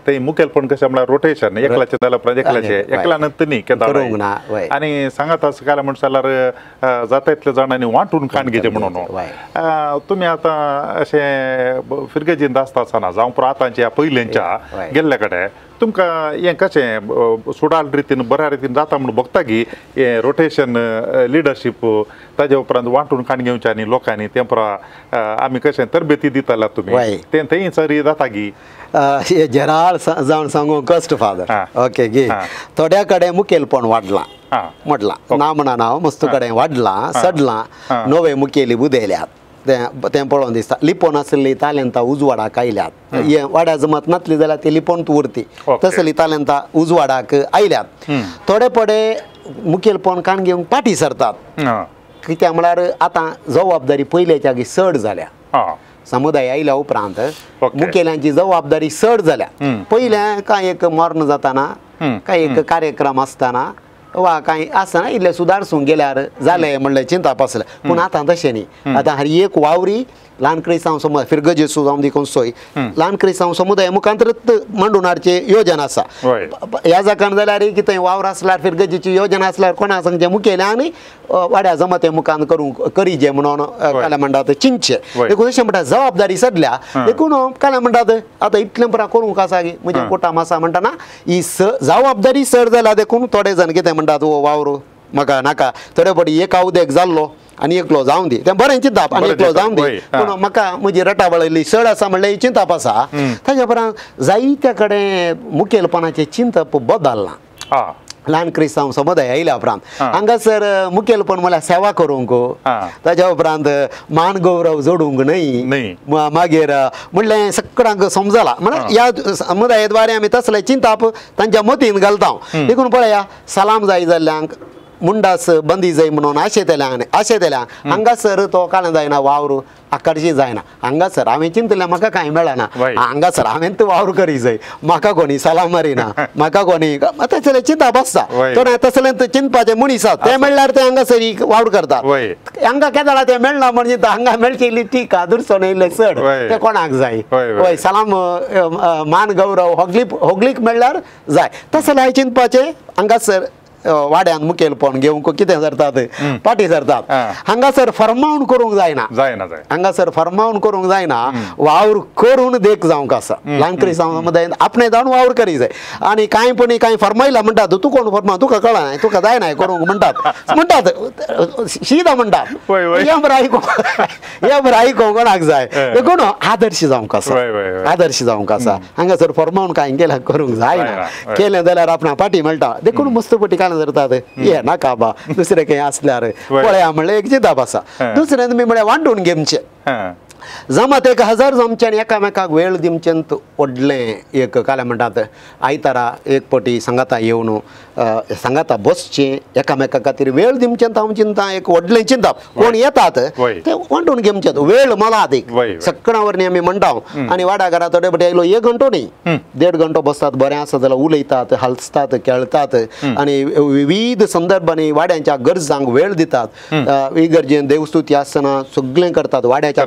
ते मुखेलपण कशें म्हळ्यार रोटेशन एकल्याचें जाल्या उपरांत एकल्याचें एकल्यानच न्ही केन्ना आनी सांगात आसा काल्यां म्हणटा जाल्यार जाता इतल्या जाणांनी वांटून खाण घेवचें म्हणून तुमी आतां अशें फिरगेजींत आसता आसतना जावं पुरो आतांच्या पयलींच्या गेल्ल्या कडेन तुमकां हें कशें सुडाल रितीन बऱ्या रितीन जाता म्हूण भोगता की हें रोटेशन लिडरशीप ताज्या उपरांत वांटून खाण घेवचें आनी लोकांनी तें पुरो आमी कशें तरबेती दिताले तुमी तें थंय सरी जाता की हे जराळ जावन सांगू कश्ट फादर ओके गी थोड्या कडेन मुखेलपण वाडलां म्हटलां ना म्हणा हांव मस्त कडेन वाडलां सडलां नवे मुखेली उदयल्यात तें तें पळोवन दिसता लिपोवन आसली तालेंतां उजवाडाक आयल्यात हे वाड्या जमत नासली जाल्यार ती लिपोवन उरती तसली तालेंतां उजवाडाक आयल्यात थोडे पडे मुखेलपण काण घेवंक फाटीं सरतात कित्याक म्हळ्यार आतां जबाबदारी पयल्याच्या चड जाल्या समुदाय आयल्या उपरांत मुखेल्यांची जबाबदारी चड जाल्या पयलें कांय एक मर्ण जाताना कांय एक कार्यक्रम आसतना वा कांय आसना इल्लें सुदारसूंक गेल्यार जालें म्हणलें चिंतप आसलें पूण आतां तशें न्ही आतां हर एक वावरी ल्हान क्रिस्तांव समुदाय फिरगजेचो जावं दी खंयचोय ल्हान क्रिस्तांव समुदाय मुखांतरच मांडून हाडची योजना आसा ह्या जाकान जाल्यार कितें वावर आसल्यार फिरगजेची योजना आसल्यार कोणा सांगचें मुखेल्या आनी वाड्या जमते मुखान करूंक करीजे म्हणून काल्या म्हणटात चिंतचें देखून अशें म्हणटा जबाबदारी सदल्या देखून काल्या म्हणटात आतां इतलें पुरा करूंक आसा की म्हजें कुटाम आसा म्हणटना ही जबाबदारी चड जाल्या देखून थोडे जाण कितें म्हणटात हो वावर म्हाका नाका थोडे फावटी एक उदेक जाल्लो आनी एकलो जावं दी तें बरें चिंतप आनी एकलो जावं दी पूण म्हाका म्हजी रटावळ इल्ली चड आसा म्हणल्यार चिंतप आसा ताच्या उपरांत जायत्या कडेन मुखेलपणाचें चिंतप बदल्लां ल्हान क्रिस्तांव समुदाय आयल्या उपरांत हांगासर मुखेलपण म्हळ्यार सेवा करूंक ताच्या उपरांत मान गौरव जोडूंक न्हय मागीर म्हणलें सगळ्यांक समजलां म्हळ्यार ह्या समुदाया द्वारे आमी तसलें चिंतप तांच्या मतीन घालता देखून पळया सलाम जाय जाल्ल्यांक मुंडास बंदी जाय म्हणून आशेतल्यांक आशेतल्यांक हांगासर तो कांय जायना वावर आकर्शीत जायना हांगासर हांवें चिंतलें म्हाका कांय मेळना हांगासर हांवें तो वावर करी जाय म्हाका कोणी सलाम मारिना म्हाका कोणी तसलें चिंतप आसता थोडे तसलें चिंतपाचे मनीस आसा ते म्हणल्यार ते हांगासर वावर करतात हांगा केदाळा ते मेळना म्हणजे हांगा मेळची इल्ली टिका दुसरो इल्लें चड ते कोणाक जाय हय सलाम मान गौरव होगलीक मेळ्ळ्यार जाय तसलें हांवें चिंतपाचें हांगासर वाड्यान मुखेलपण घेवंक कितें सरतात फाटीं सरतात हांगासर फर्मावन करूंक जायना हांगासर फर्मावन करूंक जायना वावर करून देख जावंक आसा ल्हान क्रिस्तांव समुदायान आपणें जावन वावर करी जाय आनी कांय पणी कांय फर्मायला म्हणटात तूं कोण फर्मा तुका कळना तुका जायना करूंक म्हणटात म्हणटात शिदा म्हणटात हें बरें आयकूंक हें बरें आयकूंक कोणाक जाय देखून आदर्श जावंक आसा आदर्श जावंक आसा हांगासर फर्मावन कांय केल्यार करूंक जायना केलें जाल्यार आपणा फाटीं मेळटा देखून मस्त पटी कांय करतात ये नाका बा दुसरें खंय आसल्यार पळया म्हणलें एक चिंतप आसा दुसरें तुमी म्हळ्यार वांटून घेवचें जमात 1000 जमचें आनी एकामेकाक वेळ दिवचें व्हडलें एक काल्यां म्हणटात आयतारा एक पटी सांगाता येवन सांगाता बसचें एकामेका खातीर वेळ दिवचें हांव चिंता एक व्हडलें चिंतप कोण येतात ते वांटून घेवचें वेळ मला एक सगळ्यां वरवीं आमी म्हणटा आनी वाडा घरा थोडे पटी आयलो 1 घंटो न्ही 1.5 घंटो बसतात बरें आसा जाल्यार उलयतात हालसतात खेळतात आनी विविध संदर्भांनी वाड्यांच्या गरजांक वेळ दितात इगर्जेन देवस्तुती आसतना सगळें करतात वाड्याच्या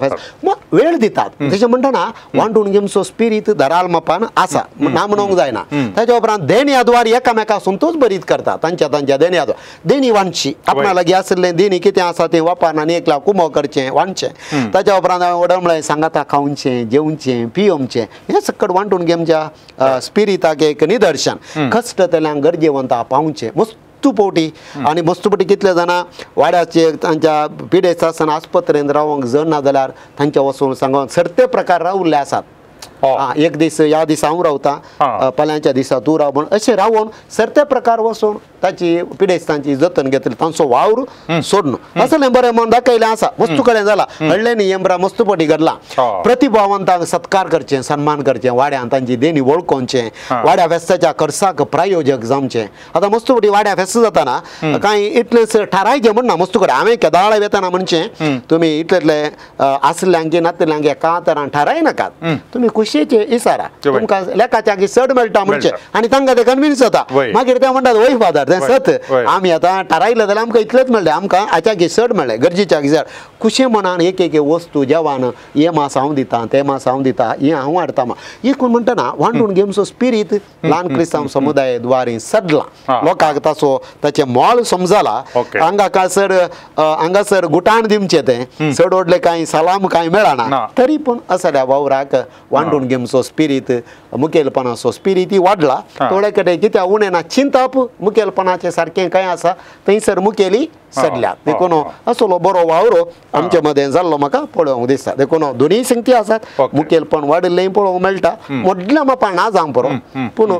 वेळ दितात तशें म्हणटना वांटून घेवचो स्पिरीत दराल मापान आसा ना म्हणूंक जायना ताच्या उपरांत देण्या द्वार एकामेका संतोष भरीत करतात तांच्या तांच्या देण्या द्वार देणी वांटची आपणा लागीं आशिल्लें देणी कितें आसा तें वापरून आनी एकला कुमो करचें वांटचें ताच्या उपरांत हांवें व्हडल म्हळें सांगाता खावचें जेवचें पियोवचें हें सकट वांटून घेवच्या स्पिरिताक एक निदर्शन कश्टतल्यांक गरजेवंता पावचें मस्त पोटी आनी मस्त पटी कितले जाणां वाड्याचे तांच्या पिडेस्त आसतना आस्पत्रेंत रावंक जण ना जाल्यार तांच्या वचून सांगून सरते प्रकार रावल्ले आसात एक दीस ह्या दिसा हांव रावता फाल्यांच्या दिसा तूं राव म्हण अशें रावोन सरते प्रकार वचून ताची पिडेस्तांची जतन घेतली तांचो वावर सोडून असलें बरें मन दाखयलें आसा वस्तू कडेन जाला हडल्यानी येंब्रा मस्तुपटी घडला प्रतिभावंतांक सत्कार करचें सन्मान करचें वाड्यान तांची देणी वळखोवचें वाड्या फेस्ताच्या खर्चाक प्रायोजक जावचें आतां मस्तुपटी वाड्या फेस्त जाताना कांय इतलेंच थारायचें म्हण ना मस्तू कडेन हांवें केदाळा वेताना म्हणचें तुमी इतले आसल्यांक नातल्यांक एका तरान थारायनाकात तुमी खुशयेचे इसारा तुमकां लेखाच्या चड मेळटा म्हणचें आनी तांकां तें कन्विन्स जाता मागीर ते म्हणटात वय फादर तें सत आमी आतां थारायलें जाल्यार आमकां इतलेंच मेळ्ळें आमकां हाच्या चड मेळ्ळें गरजेच्या चड खुशे मनान एक एक वस्तू जेवण हें मास हांव दिता तें मास हांव दिता हें हांव हाडटा एकूण म्हणटना वांटून घेवचो स्पिरीत ल्हान क्रिस्तांव समुदाय द्वारे सदला लोकांक ताचो ताचें मोल समजला हांगा सर हांगासर गुटान दिवचें तें चड व्हडलें कांय सलाम कांय मेळना तरी पूण असल्या वावराक वांटून घेवचो स्पिरीत मुखेलपणाचो स्पिरीत वाडला थोडे कडेन कित्याक उणें ना चिंतप मुखेलपणाचें सारकें कांय आसा थंयसर मुखेली सडल्या देखून असलो बरो वावरो आमचे मदें जाल्लो म्हाका पळोवंक दिसता देखून दोनूय संगती आसात मुखेलपण वाडिल्लें पळोवंक मेळटा व्हडल्या मापान ना जावंक बरो पूण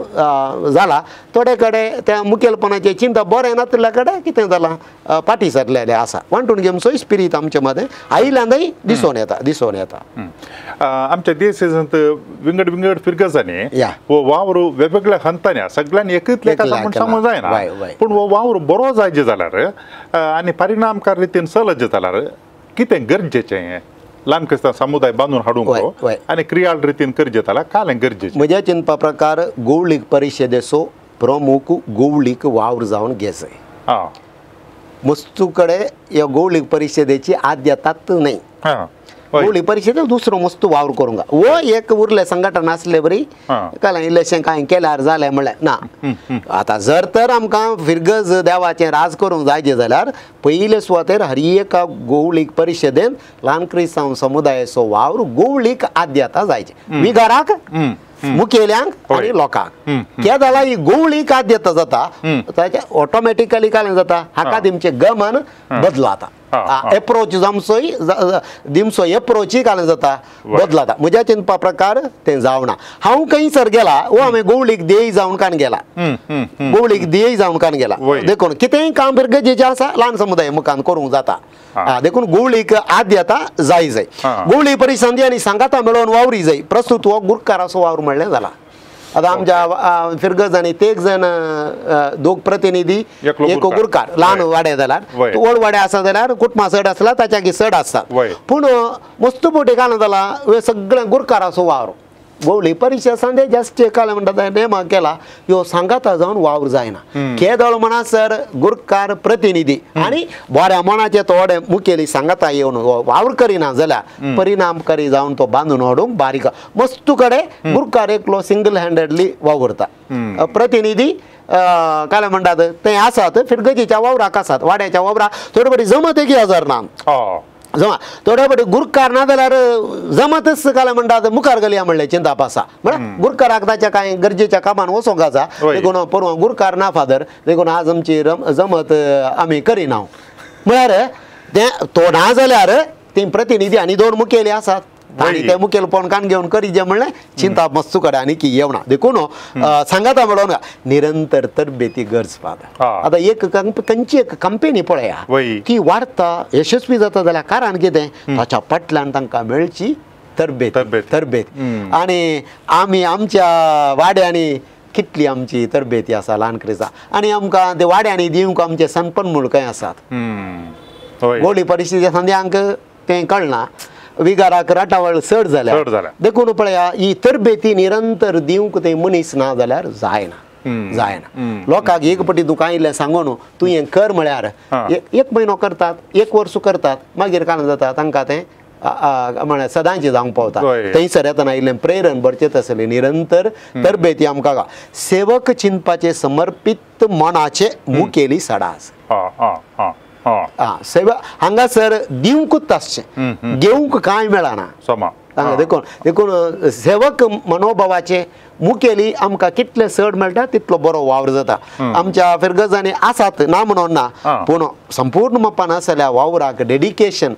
जाला थोडे कडेन त्या मुखेलपणाचें चिंतप बरें नातिल्ल्या कडेन कितें जालां फाटीं सरलेलें आसा वांटून घेवचोय स्पिरीत आमचे मदें आयिल्ल्यानय दिसून येता दिसून येता आमच्या देशांत विंगड विंगड फिरगजांनी हो वावर वेगवेगळ्या हंतांनी सगळ्यांनी एकच लेखा म्हूण सांगूंक जायना पूण हो वावर बरो जायचे जाल्यार आनी परिणामकार रितीन चलत जाल्यार कितें गरजेचें ल्हान क्रिस्तांव समुदाय बांदून हाडूंक आनी क्रियाळ रितीन करचें जाल्यार कालें गरजेचें म्हज्या चिंतपा प्रकार गोवळीक परिशदेचो प्रमुख गोवळीक वावर जावन घेजय मस्तू कडेन ह्या गोवळीक परिशदेची आद्यतात न्हय गोवळी परिशदेक दुसरो मस्त वावर करूंक हो एक उरलें संघटन आसले बरी कांय इल्लेशें कांय केल्यार जालें म्हणलें ना आतां जर तर आमकां फिरगज देवाचें राज करूंक जायचें जाल्यार पयले सुवातेर हर एका गोवळीक परिशदेन ल्हान क्रिस्तांव समुदायाचो वावर गोवळीक आद्यता जायचें विगाराक मुखेल्यांक आनी लोकांक कित्याक जाल्यार ही गोवळीक आद्यता जाता ताचें ऑटोमॅटिकली कांय जाता हाका तेमचें गमन बदलाता एप्रोच जामचोय दिमचो एप्रोचूय कांय जाता बदलाता म्हज्या चिंतपा प्रकार तें जावना हांव खंयसर गेला वो हांवें गोवळीक ध्येय जावन कान गेला गोवळीक ध्येय जावन कान गेला देखून कितेंय काम गरजेचें आसा ल्हान समुदाय मुखान करूंक जाता देखून गोवळीक आद्यता जाय जाय गोवळी परिसंधी आनी सांगाता मेळोवन वावरी जाय प्रस्तूत हो गुरकाराचो वावर म्हणलें जाला आतां आमच्या फिरगजांनी तेग जाण दोग प्रतिनिधी एक गुरकार ल्हान वाडे जाल्यार व्हड वाडे आसा जाल्यार कुटुंबां चड आसला ताच्या चड आसता पूण मस्त पोटी काल जाला सगळ्या गुरकाराचो वावर गोवळी परिशद सांदे जास्त काल म्हणटा नेमा केला ह्यो सांगाता जावन वावर जायना केदळ म्हणसर गुरकार प्रतिनिधी आनी बऱ्या मनाचे थोडे मुखेली सांगाता येवन वावर करिना जाल्यार परिणामकारी जावन तो बांदून हाडूंक बारीक मस्तू कडेन गुरकार एकलो सिंगल हँडेडली वावुरता प्रतिनिधी काय म्हणटात ते आसात फिरगजीच्या वावराक आसात वाड्याच्या वावराक थोडे बरी जमत एक हजार ना जमा थोडे बरे गुरकार ना जाल्यार जमतच काय म्हणटात मुखार गेली म्हणलें चिंताप आसा म्हळ्यार गुरकाराक ताच्या कांय गरजेच्या कामान वचोंक आसा देखून परवां गुरकार ना फादर देखून आज आमची जमत आमी करिना म्हळ्यार तें तो ना जाल्यार ती प्रतिनिधी आनी दोन मुखेली आसात आनी ते मुखेलपण कान घेवन करीजे म्हणलें चिंता मस्तू कडेन आनी की येवना देखून सांगाता म्हणून निरंतर तरबेती गरज फादर आतां एक खंयची एक कंपनी पळया ती वाडटा यशस्वी जाता जाल्यार कारण कितें ताच्या फाटल्यान तांकां मेळची तरबेत तरबेत आनी आमी आमच्या वाड्यांनी कितली आमची तरबेती आसा ल्हान क्रिस्तांव आनी आमकां ते वाड्यांनी दिवंक आमचे सनपण म्हूण कांय आसात गोडी परिस्थिती संद्यांक तें कळना विगाराक राटावळ चड जाल्या देखून पळया ही तरबेती निरंतर दिवंक ते मनीस ना जाल्यार जायना जायना लोकांक एक पटी तुका आयिल्लें सांगून तूं हें कर म्हळ्यार एक म्हयनो करतात एक वर्स करतात मागीर कांय जाता तांकां तें म्हळ्यार सदांचें जावंक पावता थंयसर येतना इल्लें प्रेरण भरचें आसलें निरंतर तरबेती आमकां सेवक चिंतपाचें समर्पीत मनाचें मुखेली सडास सेवा हांगासर दिवंकूच आसचें घेवंक कांय मेळना देखून देखून सेवक मनोभावाचे मुखेली आमकां कितले चड मेळटा तितलो बरो वावर जाता आमच्या फिरगजांनी आसात ना म्हणून ना पूण संपूर्ण मापान आसल्या वावराक डेडिकेशन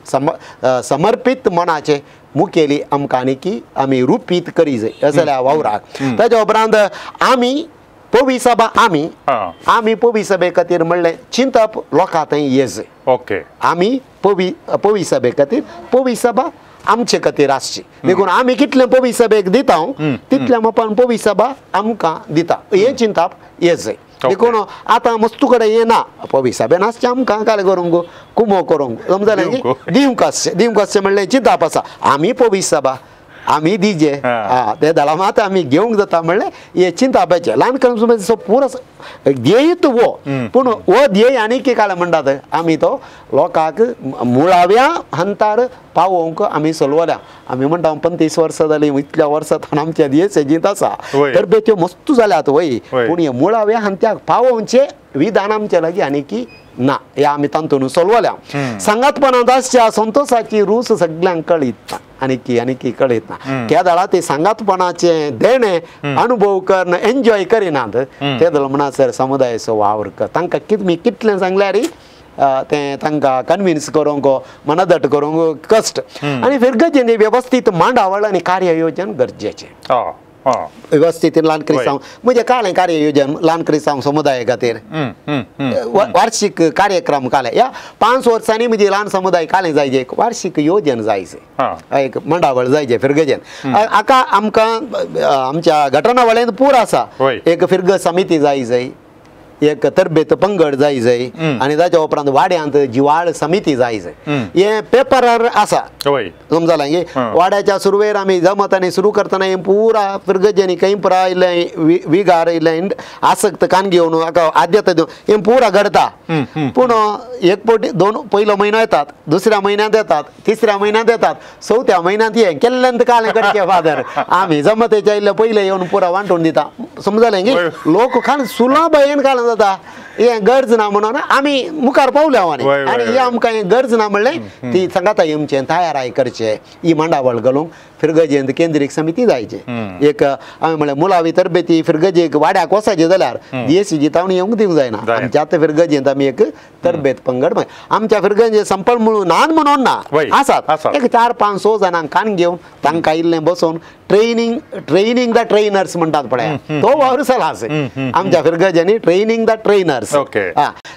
समर्पीत मनाचे मुखेली आमकां आनी की आमी रुपीत करी जाय असल्या वावराक. ताच्या उपरांत आमी पवी सभा आमी आमी पवी सभे खातीर म्हणलें चिंतप लोकां थंय ये जाय. ओके आमी पवी पवी सभे खातीर पवी सभा आमचे खातीर आसची देखून आमी कितले पवी सभेक दिता तितल्या मापान पवी सभा आमकां दिता हें चिंतप ये जाय. देखून आतां मस्तू कडेन येना पवी सभेन आसचें आमकां काल करूंक कुमो करूंक समजलें की दिवंक आसचें दिवंक आसचें म्हणलें चिंतप आसा आमी पवी सभा आमी दिजे ते दळा मात आमी घेवंक जाता म्हणलें हें चिंतपाचें ल्हान करून पुरो ध्येयूच हो पूण हो ध्येय आनी कितें काल म्हणटात आमी तो लोकांक मुळाव्या हंतार पावोवंक आमी चलवल्या. आमी म्हणटा 35 वर्सां जालीं इतल्या वर्सां आमच्या ध्येय सेजींत आसा तर त्यो मस्तू जाल्यात वय पूण हे मुळाव्या हंत्याक पावोवचें विधान आमचे लागीं आनी की ना हे आमी तातूंत चलवल्या. सांगातपणांत आसच्या संतोषाची रूच सगळ्यांक कळीत ना आनी की आनी की कळीत ना त्या वेळार ते सांगातपणाचें देणें अनुभव करून एन्जॉय करिनात ते दळ म्हणसर समुदायाचो वावर कर तांकां मी कितलें सांगल्यार तें तांकां कन्विन्स करूंक मनदट करूंक कश्ट आनी फिरगजेन वेवस्थीत मांडावळ आनी कार्ययोजन गरजेचें. वेवस्थीत ल्हान क्रिस्तांव म्हणजे कालें कार्ययोजन ल्हान क्रिस्तांव समुदाया खातीर वार्षिक कार्यक्रम काले ह्या 5 वर्सांनी म्हणजे ल्हान समुदाय कालें जायचे एक वार्षिक योजन जायचे एक मांडावळ जायचे फिरगजेन. हाका आमकां आमच्या घटनावळेंत पूर आसा एक फिरगज समिती जाय जाय एक तरबेत पंगड जाय जाय आनी ताच्या उपरांत वाड्यांत जिवाळ समिती जाय जाय हें पेपरार आसा समजलें की वाड्याच्या सुरवेर आमी जमतांनी सुरू करतना हें पुरा फिरगजेनी खंय पुरा इल्लें विगार इल्लें आसक्त कान घेवन हाका आद्यता दिवन हें पुरा घडता पूण एक फावटी 2 पयलो म्हयनो येतात दुसऱ्या म्हयन्यांत येतात तिसऱ्या म्हयन्यांत येतात चवथ्या म्हयन्यांत हें केल्ल्यान कालें करचें फादर आमी जमतेच्या इल्लें पयलें येवन पुरा वांटून दिता समजलें की लोक खान सुलभेन कालें जाता हें गरज ना म्हणून आमी मुखार पावल्या आनी आनी हें आमकां हें गरज ना म्हणलें ती सांगाता येवचें तयाराय करचें ही मांडावळ घालूंक फिरगजेंत केंद्रीक समिती जायचे एक आमी म्हणलें मुळावी तरबेती फिरगजेक वाड्याक वचायचें जाल्यार डीएसीजी तावणी येवंक दिवंक जायना आमच्या आतां फिरगजेंत आमी एक तरबेत पंगड आमच्या फिरगजे संपल म्हणून नान म्हणून ना आसात एक 4 5 6 जाणांक कान घेवन तांकां इल्लें बसोवन ट्रेनिंग ट्रेनिंग the trainers म्हणटात पळय तो वावर चला आसा आमच्या फिरगजांनी ट्रेनिंग the trainers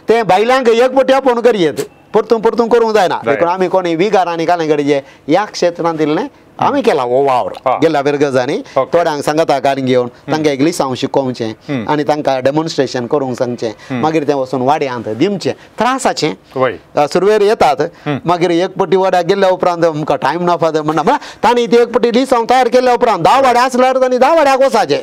ते बायलांक एक पटी आपोवन करयेत परतून परतून करूंक जायना देखून आमी कोणी विगारांनी कालें गरजे ह्या क्षेत्रांत इल्लें आमी केला हो वावर गेल्या फिरगजांनी थोड्यांक सांगाता कान घेवन तांकां एक लिसांव शिकोवचें आनी तांकां डेमॉन्स्ट्रेशन करूंक सांगचें मागीर तें वचून वाड्यांत दिवचें त्रासाचें सुरवेर येतात मागीर एक पटी वाड्याक गेल्या उपरांत आमकां टायम ना फादर म्हणटा म्हळ्यार तांणी ती एक पटी लिसांव तयार केल्या उपरांत 10 वाड्या आसल्यार तांणी 10 वाड्याक वचाचें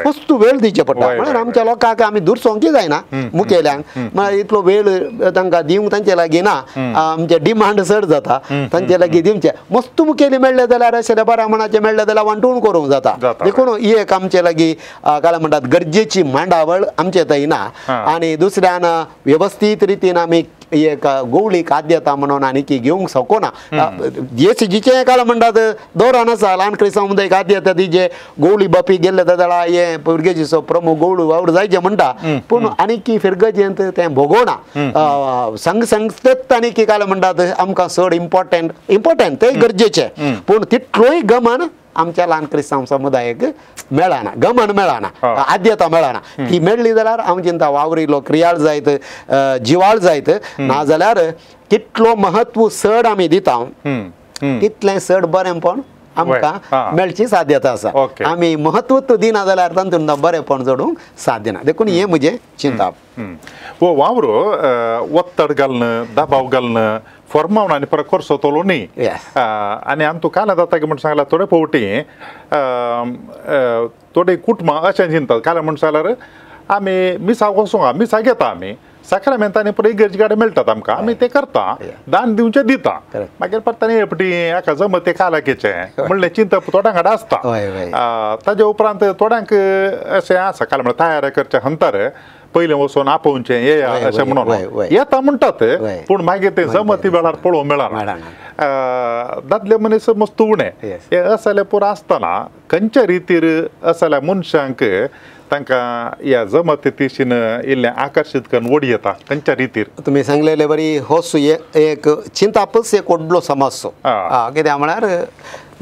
वस्तू वेळ दिवचें पडटा म्हळ्यार आमच्या लोकांक आमी दुरसोंकी जायना मुखेल्यांक म्हळ्यार इतलो वेळ तांकां दिवंक तांचे लागीं ना आमचे डिमांड चड जाता तांचे लागीं दिवचें मस्तू मुखेली मेळ्ळें जाल्यार अशें बऱ्या मनाचें मेळ्ळें जाल्यार वांटून करूंक जाता देखून ही एक आमचे लागीं काय म्हणटात गरजेची मांडावळ आमचे थंय ना आनी दुसऱ्यान वेवस्थीत रितीन आमी एक गोवळीक आद्यता म्हणून आनी की घेवंक शकना जेसीजीचें काय म्हणटात धोरण आसा ल्हान क्रिस्तांव समुदायक आद्यता दिजे गोवळी बापी गेल्ले जाल्यार हे फिरगजेचो प्रमुख गोवळी वावर जायचे म्हणटा पूण आनी की फिरगजेंत तें भोगोना संघ संस्थेत आनी की काय म्हणटात आमकां चड इम्पॉर्टंट इम्पॉर्टंट तें गरजेचें पूण तितलोय गमन आमच्या ल्हान क्रिस्तांव समुदायाक मेळना गमन मेळना आद्यता मेळना ती मेळ्ळी जाल्यार आमची वावरिलो क्रियाळ जायत जिवाळ जायत ना जाल्यार कितलो महत्व चड आमी दिता तितलें चड बरेंपण आमकां मेळची साध्यता आसा आमी महत्व दिना जाल्यार तातूंत बरेंपण जोडूंक साध्य ना देखून हें म्हजें चिंतप. हो वावर ಒತ್ತಡ घालणं दबाव घालणं फॉर्मावन आनी परत करचो तोलो न्ही आनी आम तुका काल जाता म्हण सांगला थोडे फावटी थोडे कुटुंबां अशें चिंततात काल म्हण सांगल्यार आमी मिसाक वचूंक मिसाक घेता आमी साक्रामेंतांनी परत इगर्ज गाडी मेळटात आमकां आमी ते करता दान दिवचें दिता मागीर परत आनी एकटी एका जमत ते कालाकेचें म्हणलें चिंतप थोड्यां कडेन आसता ताजे उपरांत थोड्यांक अशें आसा काल म्हळ्यार तयार करचें हंतर पयलें वचून आपोवचें येया अशें म्हणून येता म्हणटात पूण मागीर ते जमती वेळार पळोवंक मेळना दादले मनीस मस्त उणें हे असले पुरो आसतना खंयच्या रितीर असल्या मनशांक तांकां ह्या जमती तिशीन इल्लें आकर्शीत करून ओडी येता खंयच्या रितीर तुमी सांगलेले बरी हो एक चिंतापच एक व्हडलो समस्यो कित्याक म्हळ्यार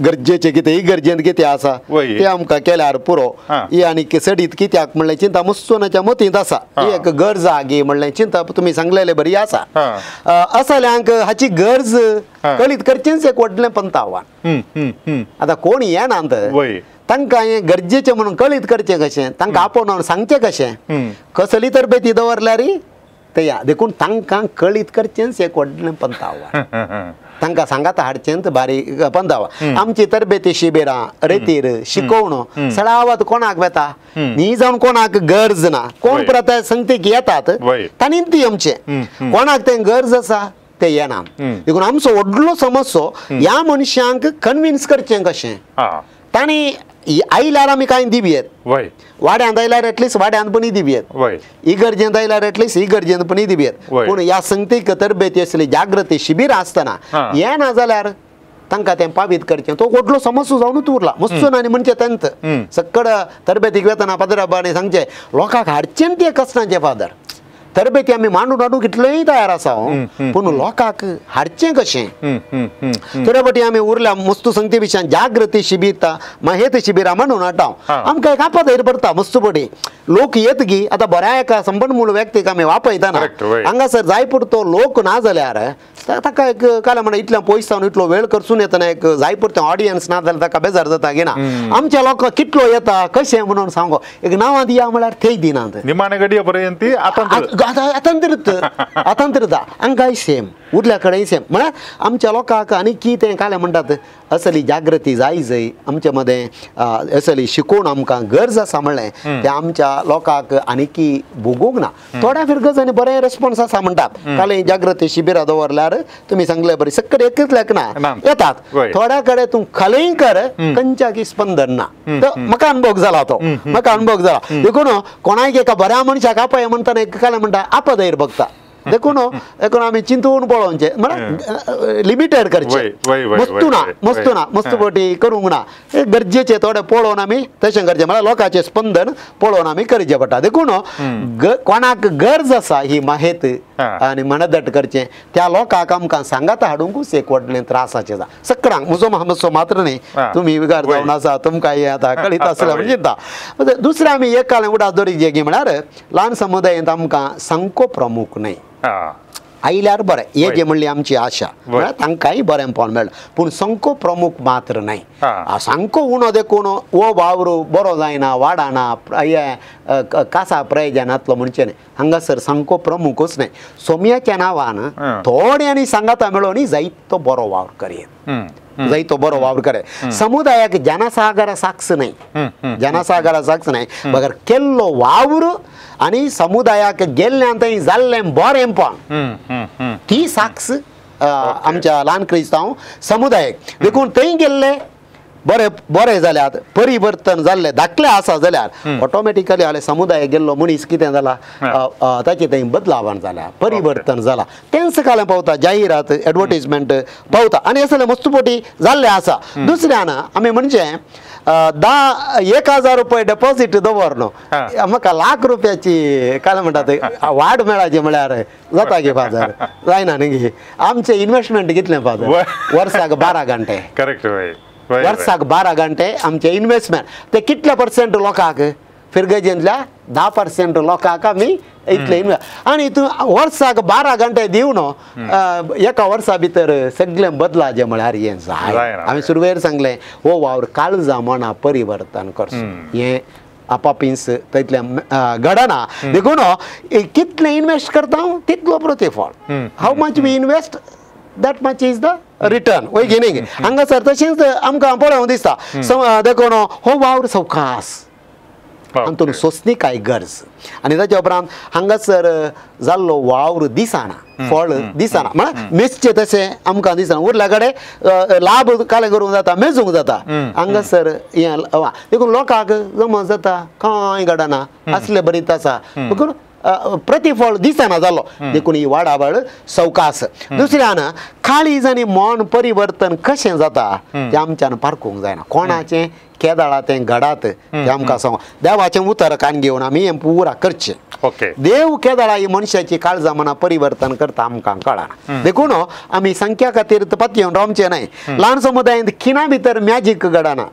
गरजेचें कितें इगर्जेंत कितें आसा तें आमकां केल्यार पुरो ही आनी सडीत कित्याक म्हणलें चिंता मुस्सोनाच्या मतींत आसा ही एक गरज आगी म्हणलें चिंता तुमी सांगलेलें बरी आसा असल्यांक हाची गरज कळीत करचेंच एक व्हडलें पंत आव्हान आतां कोण येनात तांकां हें गरजेचें म्हणून कळीत करचें कशें तांकां आपोवन सांगचें कशें कसली तरबेती दवरल्यार ते या देखून तांकां कळीत करचेंच एक व्हडलें पंत आव्हान तांकां सांगाता हाडचें बारीक पंदावा आमची तरबेती शिबिरां रेतीर शिकोवणो सळावत कोणाक वेता न्ही जावन कोणाक गरज ना कोण परत संगतीक येतात तांणी ती आमचे कोणाक तें गरज आसा ते येना देखून आमचो व्हडलो समस्यो ह्या मनशांक कन्विन्स करचें कशें तांणी आयल्यार आमी कांय दिवयेत वाड्यांत आयल्यार एटलिस्ट वाड्यांत पण दिवयेत इगर्जेंत आयल्यार एटलिस्ट इगर्जेंत पण दिवयेत पूण ह्या संगतीक तरबेती असली जागृती शिबिरां आसतना येना जाल्यार तांकां तें पावीत करचें तो व्हडलो समस्यो जावनूच उरला मस्तून आनी म्हणचें तेंत सक्कड तरबेतीक वेतना फादराबांनी सांगचें लोकांक हाडचें तें कश्टांचें फादर तरबेती आमी मांडून हाडूंक कितलेंय तयार आसा पूण लोकांक हाडचें कशें थोड्या फावटी आमी उरल्या मस्तू संगती विशयान जागृती शिबीर महेत शिबिरां म्हणून हाडटा आमकां एक आपत भरता मस्तू पटी लोक येत गी आतां बऱ्या एका संपन्न व्यक्तीक आमी वापयतना हांगासर जाय पुरतो लोक ना जाल्यार ताका एक काल म्हणा इतल्या पयस जावन इतलो वेळ करसून येतना एक जाय पुरतें ऑडियन्स ना जाल्यार ताका बेजार जाता गी ना आमच्या लोकांक कितलो येता कशें म्हणून सांगो एक नांवां दिया म्हळ्यार थंय दिनात निमाणे घडये पर्यंत आतांतरीत आतांतरीत हांगाय सेम उरल्या कडेन सेम म्हळ्यार आमच्या लोकांक आनी कितें कालें म्हणटात असली जागृती जाय जय आमचे मदें असली शिकोवन आमकां गरज आसा म्हणलें तें आमच्या लोकांक आनीकी भोगूंक ना थोड्या फिरगज आनी बरें रेस्पॉन्स आसा म्हणटात काल जागृती शिबिरां दवरल्यार तुमी सांगले बरें सक्कड एकच लेखना येतात थोड्या कडेन तूं खलेंय कर खंयच्याकी स्पंदन ना तो म्हाका अनुभव जाला तो म्हाका अनुभव जाला देखून कोणाक एका बऱ्या मनशाक आपय म्हणटाना एक कालें म्हणटा आपदैर बघता देखून देखून आमी चिंतून पळोवचें म्हळ्यार लिमिटेड करचें मस्तू ना मस्तू ना मस्तू पटी करूंक ना गरजेचें थोडें पळोवन आमी तशें करचें म्हळ्यार लोकांचें स्पंदन पळोवन आमी करचें पडटा देखून कोणाक गरज आसा ही माहेत आनी मनदट करचें त्या लोकांक आमकां सांगाता हाडूंकूच एक व्हडलें त्रासाचें जा सकडांक म्हजो मातसो मात्र न्ही तुमी विगार जावन आसा तुमकां हें आतां कळीत आसलें म्हणजे चिंता दुसरें आमी एक काळ उडास दवरीत गी म्हळ्यार ल्हान समुदायांत आमकां सामको प्रमुख न्हय आयल्यार बरें हे जे म्हणली आमची आशा म्हळ्यार तांकांय बरेंपण मेळटा पूण सामको प्रमुख मात्र न्हय सामको उणो देखून हो वावर बरो जायना वाडना हे कासा प्रयोजनांतलो म्हणचें न्हय हांगासर सामको प्रमुखूच न्हय सोम्याच्या नांवान थोड्यांनी सांगाता मेळोवन जायतो बरो वावर करयेत जायतो बरो वावर करे समुदायाक जनसागरा साक्ष न्हय जनसागरा साक्ष न्हय बगर केल्लो वावर आनी समुदायाक गेल्ल्यान थंय जाल्लें बरेंपण ती साक्ष आमच्या ल्हान क्रिस्तांव समुदायाक देखून थंय गेल्ले बरे बरे जाल्यात परिवर्तन जाल्ले धाकले आसा जाल्यार ऑटोमॅटिकली जाल्यार समुदाय गेल्लो मनीस कितें जाला ताचे थंय बदलावण जाला परिवर्तन जाला तेंच कालें पावता जाहिरात एडवर्टीजमेंट पावता आनी असले मस्तुपोटी जाल्ले आसा दुसऱ्यान आमी म्हणजे 10,000 रुपये डेपॉझीट दवरलो म्हाका लाख रुपयाची काय म्हणटात वाड मेळाची म्हळ्यार जाता गे फादर जायना न्ही आमचें इन्वेस्टमेंट कितलें फादर वर्साक 12 घंटे करेक्ट वर्साक 12 घंटे आमचे इन्वेस्टमेंट ते कितले पर्सेंट लोकांक फिरगजेंतल्या 10% लोकांक आमी इतले इन्वेस्ट आनी तूं वर्साक 12 घंटे दिवन एका वर्सा भितर सगळें बदलाचें म्हळ्यार हें जाय आमी सुरवेर सांगलें हो वावर काळजा मना परिवर्तन करचो हें आपापींस तितलें घडना देखून कितलें इन्वेस्ट करता तितलो प्रतिफळ how much we invest that much is the return वय गी न्ही हांगासर तशेंच आमकां पळोवंक दिसता देखून हो वावर सवकास हातूंत सोंसणीकाय गरज आनी ताच्या उपरांत हांगासर जाल्लो वावर दिसना फळ दिसना म्हळ्यार मेजचें तशें आमकां दिसना उरल्या कडेन लाभ कालें करूंक जाता मेजूंक जाता हांगासर हें देखून लोकांक जमज जाता कांय घडना असले बरीत आसा देखून प्रतिफळ दिसना जालो देखून ही वाडावळ सवकास. दुसऱ्यान काळीज आनी मन परिवर्तन कशें जाता तें आमच्यान पारखूंक जायना. कोणाचें केदाळा तें घडात तें आमकां सांग. देवाचें उतर कान घेवन आमी हें पुरा करचें. देव केदाळा ही मनशाची काळजा मना परिवर्तन करता आमकां कळना. देखून आमी संख्या खातीर पतयेवन रावचें न्हय. ल्हान समुदायांत खिणा भितर मॅजीक घडना,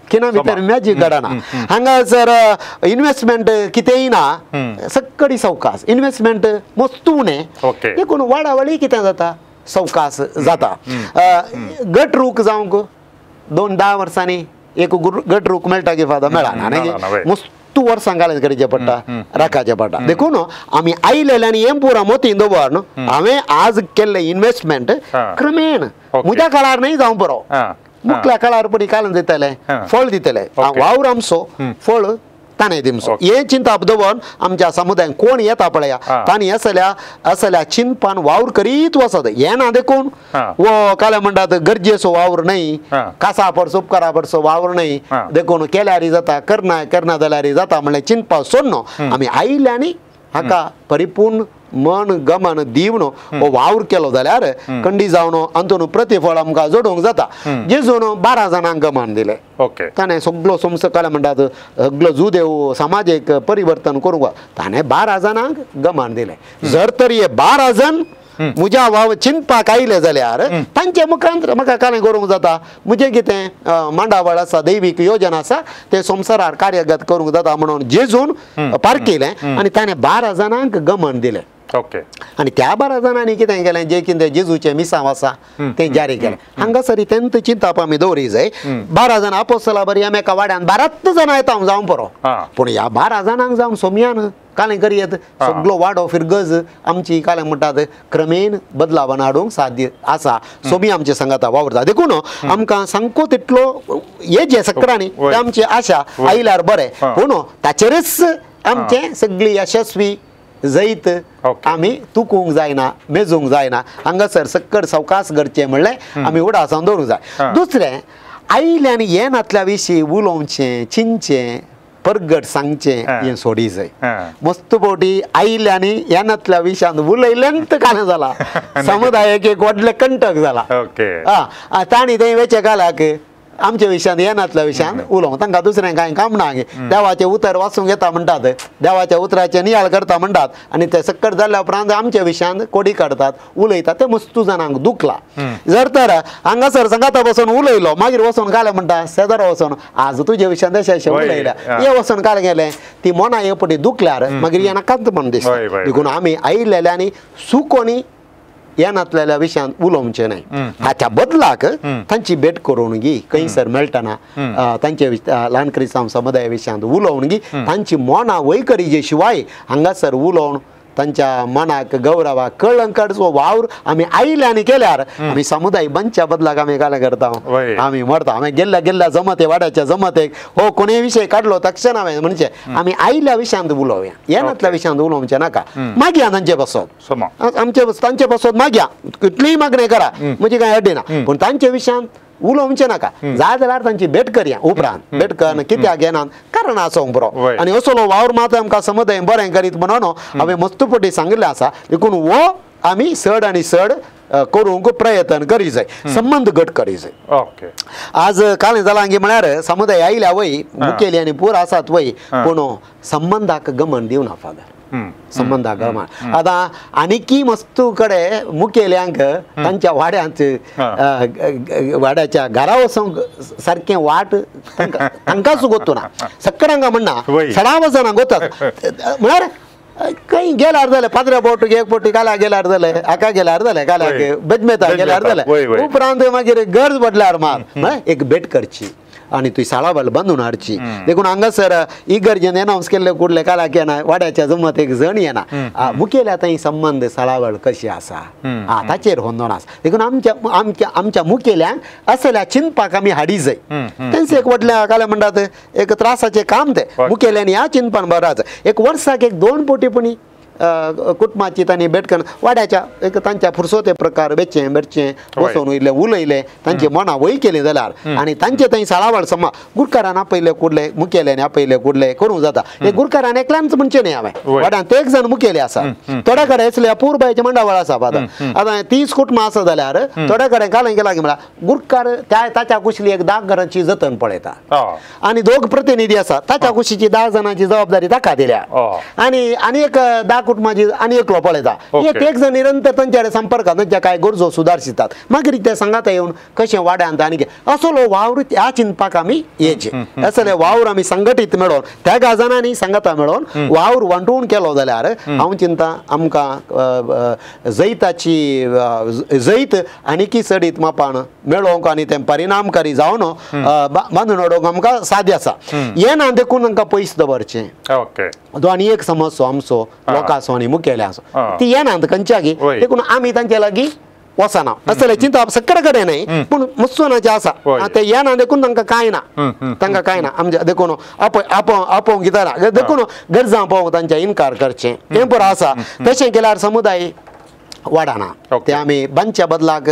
खिणा भितर मॅजीक घडना. हांगासर इन्वेस्टमेंट कितेंय ना, सक्कडी सवकास इन्वेस्टमेंट मस्त उणें, देखून वाडावळी कितें जाता सवकास जाता. गट रूख जावंक 2-10 वर्सांनी एक गट रूख मेळटा की फादर मेळना न्ही, मस्त वर्सां घालून करचें पडटा, राखाचें पडटा. देखून आमी आयलेल्यान हें पुरा मोतीन दवर न्हू. हांवें आज केल्लें इन्वेस्टमेंट क्रमेण म्हज्या काळार न्हय जावं बरो, मुखल्या काळार पडी कालन दितले, फळ दितले. वावर आमचो, फळ ताणें दिमचो. हें चिंताप दवरून आमच्या समुदायान कोण येता पळया तांणी असल्या असल्या चिंतपान वावर करीत वचत. हें ना देखून वो काल्या म्हणटात गरजेचो वावर न्हय, कासा पडसो उपकारा पडसो वावर न्हय, देखून केल्यार जाता, करना करना जाल्यार जाता म्हणलें चिंतपा सोडनो. आमी आयिल्ल्यांनी हाका परिपूर्ण मन गमन दिवन हो वावर केलो जाल्यार कंडी जावन अंतून प्रतिफळ आमकां जोडूंक जाता. जेजून 12 जाणांक गमन दिलें, ताणें सगलो संवसार काल्या म्हणटात सगलो जुदेव समाजीक परिवर्तन करूंक ताणें 12 जाणांक गमन दिलें. जर तर हे 12 जाण म्हज्या वाव चिंतपाक आयले जाल्यार तांचे मुखांत म्हाका कांय करूंक जाता. म्हजें कितें मांडावळ आसा, दैवीक योजना आसा, तें संवसारार कार्यगत करूंक जाता म्हणून जेजून पारखिलें आनी ताणें 12 जाणांक गमन दिलें. आनी त्या 12 जाणांनी कितें केलें, जें कितें जेजूचें मिसांव आसा तें जारी केलें. हांगासर तेंत चिंताप आमी दवरी जाय. 12 जाणां आपोस्तला बरी आमी एका वाड्यान 12 जाणां येता जावं बरो, पूण ह्या 12 जाणांक जावन सोमयान कालें करयेत सगलो वाडो फिरगज आमची कालें म्हणटात क्रमेण बदलावान हाडूंक साध्य आसा. सोमी आमचे सांगाता वावरता. देखून आमकां सामको तितलो हे जे सकरांनी आमची आशा आयल्यार बरें, पूण ताचेरच आमचें सगळी यशस्वी जैत आमी तुकूंक जायना, मेजूंक जायना. हांगासर सक्कड सवकास करचें म्हणलें आमी उडासान दवरूंक जाय. दुसरें आयिल्ल्यान हे नातल्या विशीं उलोवचें, चिंतचें, परगट सांगचें हें सोडी जाय. मस्त फावटी आयिल्ल्यानी ह्या नातल्या विशयान उलयल्यान कांय जाला, समुदायाक एक व्हडलें कंटक जाला. आं तांणी थंय वेचे कालाक आमच्या विशयान हे नातल्या विशयान उलोवंक तांकां दुसरें कांय काम ना. देवाचें उतर वाचूंक येता म्हणटात, देवाच्या उतराचें नियाळ करता म्हणटात आनी ते सक्कड जाल्या उपरांत आमच्या विशयान कोडी काडटात, उलयतात, तें मस्तू जाणांक दुखला. जर तर हांगासर सांगाता बसून उलयलो, मागीर वचून कालें म्हणटा शेजारा वचून आज तुज्या विशयान अशें अशें उलयल्या, हे वचून काल गेलें, ती मना हे पटी दुखल्यार मागीर हे नाकाच म्हण दिसता. देखून आमी आयिल्ल्यानी सुकोनी ह्या नातलेल्या विशयान उलोवचें न्हय. हाच्या बदलाक तांची भेट करून गी खंयसर मेळटना तांचे ल्हान क्रिस्तांव समुदाया विशयांत उलोवन गी तांची मनां वैकरीचे शिवाय हांगासर उलोवन तांच्या मनाक गौरवाक कळंक काडचो वावर आमी आयिल्ल्यानी केल्यार आमी समुदाय बनच्या बदलाक आमी कालें करता, आमी मरता. आमी गेल्ल्या गेल्ल्या जमते वाड्याच्या जमतेक हो कोणीय विशय काडलो तक्षण हांवें म्हणजे आमी आयिल्ल्या विशयांत उलोवया, ह्या नातल्या विशयांत उलोवचें नाका. मागया तांचे पासत, आमचे तांचे पासत मागया, कितलीय मागणें करा म्हणजे कांय अड्डी ना, पूण तांचे विशयांत उलोवचें नाका. जाय जाल्यार तांची भेट करया उपरांत, भेट करून कित्याक येना कारण आसूंक बरो. आनी असलो वावर मात आमकां समुदाय बरें करीत म्हणून हांवें मस्त पटी सांगिल्लें आसा. देखून हो आमी चड आनी चड करूंक प्रयत्न करी जाय, संबंद घट करी जाय. आज कालें जालां की म्हळ्यार समुदाय आयल्या वय मुखेली आनी पूर आसात वय, पूण संबंदाक गमन दिवना फादर, संबंदाक गमन. आतां आनीकी मस्तू कडेन मुखेल्यांक तांच्या वाड्यांत वाड्याच्या घरा वचूंक सारकें वाट तांकांच गोत्तू ना. सक्कडांक म्हणना सडा जाणांक गोतात म्हळ्यार खंय गेल्यार जालें, पाद्र्या बोट एक बोटी काल्या गेल्यार जालें, हाका गेल्यार जालें, काल्याक बेजमेता गेल्यार जालें, उपरांत मागीर गरज पडल्यार मात एक भेट करची आनी तुय साळावल बांदून हाडची. देखून हांगासर इगर्जेन एनावन्स केल्ले कुडले काल्याक येना, वाड्याच्या जमत एक जण येना. मुखेल आतां ही संबंद साळावळ कशी आसा आं ताचेर होंदोन आसा. देखून आमच्या आमच्या आमच्या मुखेल्यांक असल्या चिंतपाक आमी हाडी जाय. तेंच एक व्हडल्या काल्या म्हणटात एक त्रासाचें काम तें मुखेल्यांनी ह्या चिंतपान बराच एक वर्साक एक 2 पोटी पुणी कुटुंबाची तांणी भेट करून वाड्याच्या एक तांच्या फुरसोते प्रकार बेचें बेटचें बसोवन इल्लें उलयलें तांची मनां वय केली जाल्यार आनी तांचे थंय साळावळ समा गुरकारान आपयले कुडले मुखेल्यान आपयले कुडले करूंक जाता. हे गुरकारान एकल्यानच म्हणचें न्ही हांवें वाड्यान ते एक जाण मुखेली आसा थोड्या कडेन असले अपुरबायचे मंडावळ आसा आतां 30 कुटुंबां आसा जाल्यार थोड्या कडेन काल केला की म्हळ्यार गुरकार त्या ताच्या कुशली एक 10 घरांची जतन पळयता आनी 2 प्रतिनिधी आसा ताच्या कुशीची 10 जाणांची जबाबदारी ताका दिल्या आनी आनी एक 10 कुटुंबाची आनी एकलो पळयता. एक जण निरंतर तांच्या संपर्कात तांच्या काय गरजो सुदारशितात मागीर ते सांगाता येवन कशें वाड्यांत आनी असलो वावर ह्या चिंतपाक आमी येचे असले वावर आमी संघटीत मेळोवन त्या जाणांनी सांगाता मेळोवन वावर वांटून केलो जाल्यार हांव चिंता आमकां जैताची जैत आनीकी चडीत मापान मेळोवंक आनी तें परिणामकारी जावन बांदून उडोवंक आमकां साध्य आसा. येना देखून तांकां पयस दवरचें तो आनी एक समजचो आमचो लोकांचो आनी मुखेल्यांचो ती येना खंयच्यागी देखून आमी तांचे लागीं वचना असलें चिंतप सगळे कडेन न्हय पूण मुसलमानाचें आसा ते येना देखून तांकां कांय ना तांकां कांय ना आमच्या देखून आपोवंक घेतना देखून गरजां पळोवंक तांचे इनकार करचें तें पुरो आसा. तशें केल्यार समुदाय वाडना ते आमी बांदच्या बदलाक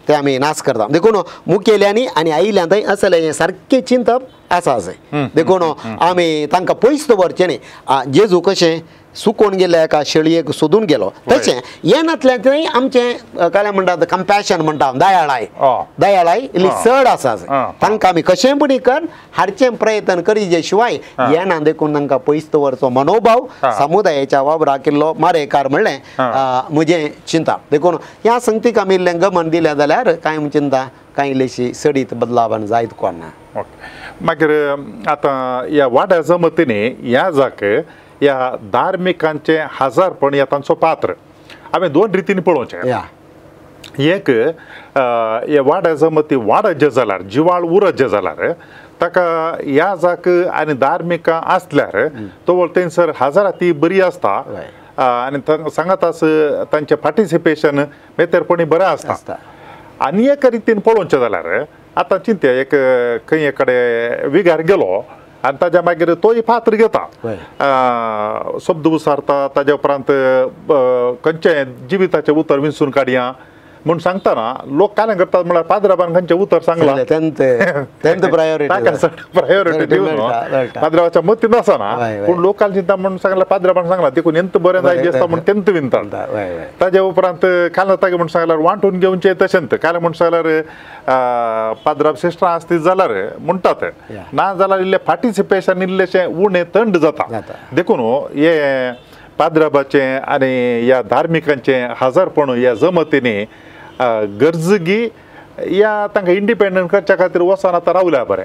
ते आमी नाश करता. देखून मुखेल्यांनी आनी आयिल्ल्यान थंय असलें हें सारकें चिंतप आसा अशें देखून आमी तांकां पयस दवरचें न्ही. जेजू कशें सुकोवन गेल्ल्या एका शेळयेक सोदून गेलो तशें येनातल्यान थंय आमचें काय म्हणटात कंपॅशन म्हणटा दयाळाय दयाळाय इल्ली चड आसा तांकां आमी कशें पुणी कर हाडचें प्रयत्न करीजे शिवाय येना देखून तांकां पयस दवरचो मनोभाव समुदायाच्या वावराक केल्लो मारेकार म्हणलें म्हजें चिंता. देखून ह्या संगतीक आमी इल्लें गमन दिलें जाल्यार कांय चिंता कांय इल्लीशी चडीत बदलावान जायत कोण ना. मागीर आतां ह्या वाड्या जमतींनी ह्या जाक ह्या धार्मिकांचे हजारपण ह्या तांचो पात्र आमी 2 रितीन पळोवचें. एक ह्या वाड्या जमती वाडत जे जाल्यार जिवाळ उरत जे जाल्यार ताका ह्या जाक आनी धार्मिकां आसल्यार तो थंयसर हजारा ती बरी आसता आनी सांगात तांचें पार्टिसिपेशन मेतेरपणी बरें आसता. आनी एका रितीन पळोवचें जाल्यार आतां चिंत्या एक खंय कडेन विगार गेलो आनी ताज्या मागीर तोय पात्र घेता शब्द उसारता ताज्या उपरांत खंयचें जिविताचें उतर विंचून काडया म्हूण सांगतना लोक काय करतात म्हळ्यार पाद्राबान खंयचें उतर सांगलां ताका प्रायोरिटी दिवन पाद्राबाच्या मतीन आसना पूण लोकांक चिंता म्हूण सांगलां पाद्राबान सांगलां देखून एंत बरें जाय आसता म्हूण तेंत विंतात. ताज्या उपरांत काल तागे म्हूण सांगल्यार वांटून घेवचें तशेंच काल म्हूण सांगल्यार पाद्राब सिस्टरां आसतीत जाल्यार म्हणटात ना जाल्यार इल्लें पार्टिसिपेशन इल्लेशें उणें थंड जाता. देखून हें पाद्राबाचें आनी ह्या धार्मिकांचें हजारपण ह्या जमतींनी गरजगी ह्या तांकां इंडिपेंडंट करच्या खातीर वचून आतां रावल्या बरें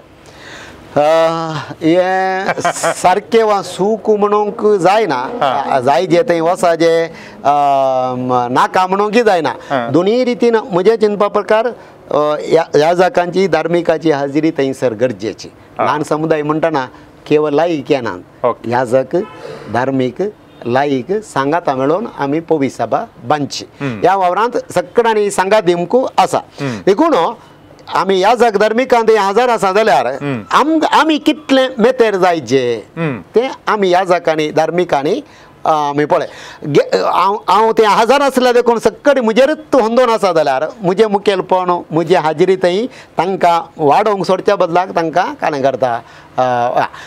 हें सारकें वा सूख म्हणूंक जायना जाय जे थंय वचाचें नाका म्हणूंकय जायना. दोनूय रितीन म्हज्या चिंतपा प्रकार ह्या जाकांची धार्मिकाची हाजिरी थंयसर गरजेची. ल्हान समुदाय म्हणटना केवळ लायक येना ह्या जाक धार्मीक लायक सांगाता मेळोवन आमी पवी सभा बांदची ह्या वावरांत सगळ्यांनी सांगात दिवंक आसा. देखून आमी ह्या जाग धार्मिकांत हजार आसा जाल्यार आमी कितले मेतेर जायचे ते आमी ह्या जाकांनी धार्मिकांनी आमी पळय हांव ते हजार आसल्यार देखून सगळें म्हजेरूच होंदोन आसा जाल्यार म्हजें मुखेलपण म्हजी हाजिरी थंय तांकां वाडोवंक सोडच्या बदलाक तांकां कांय करता.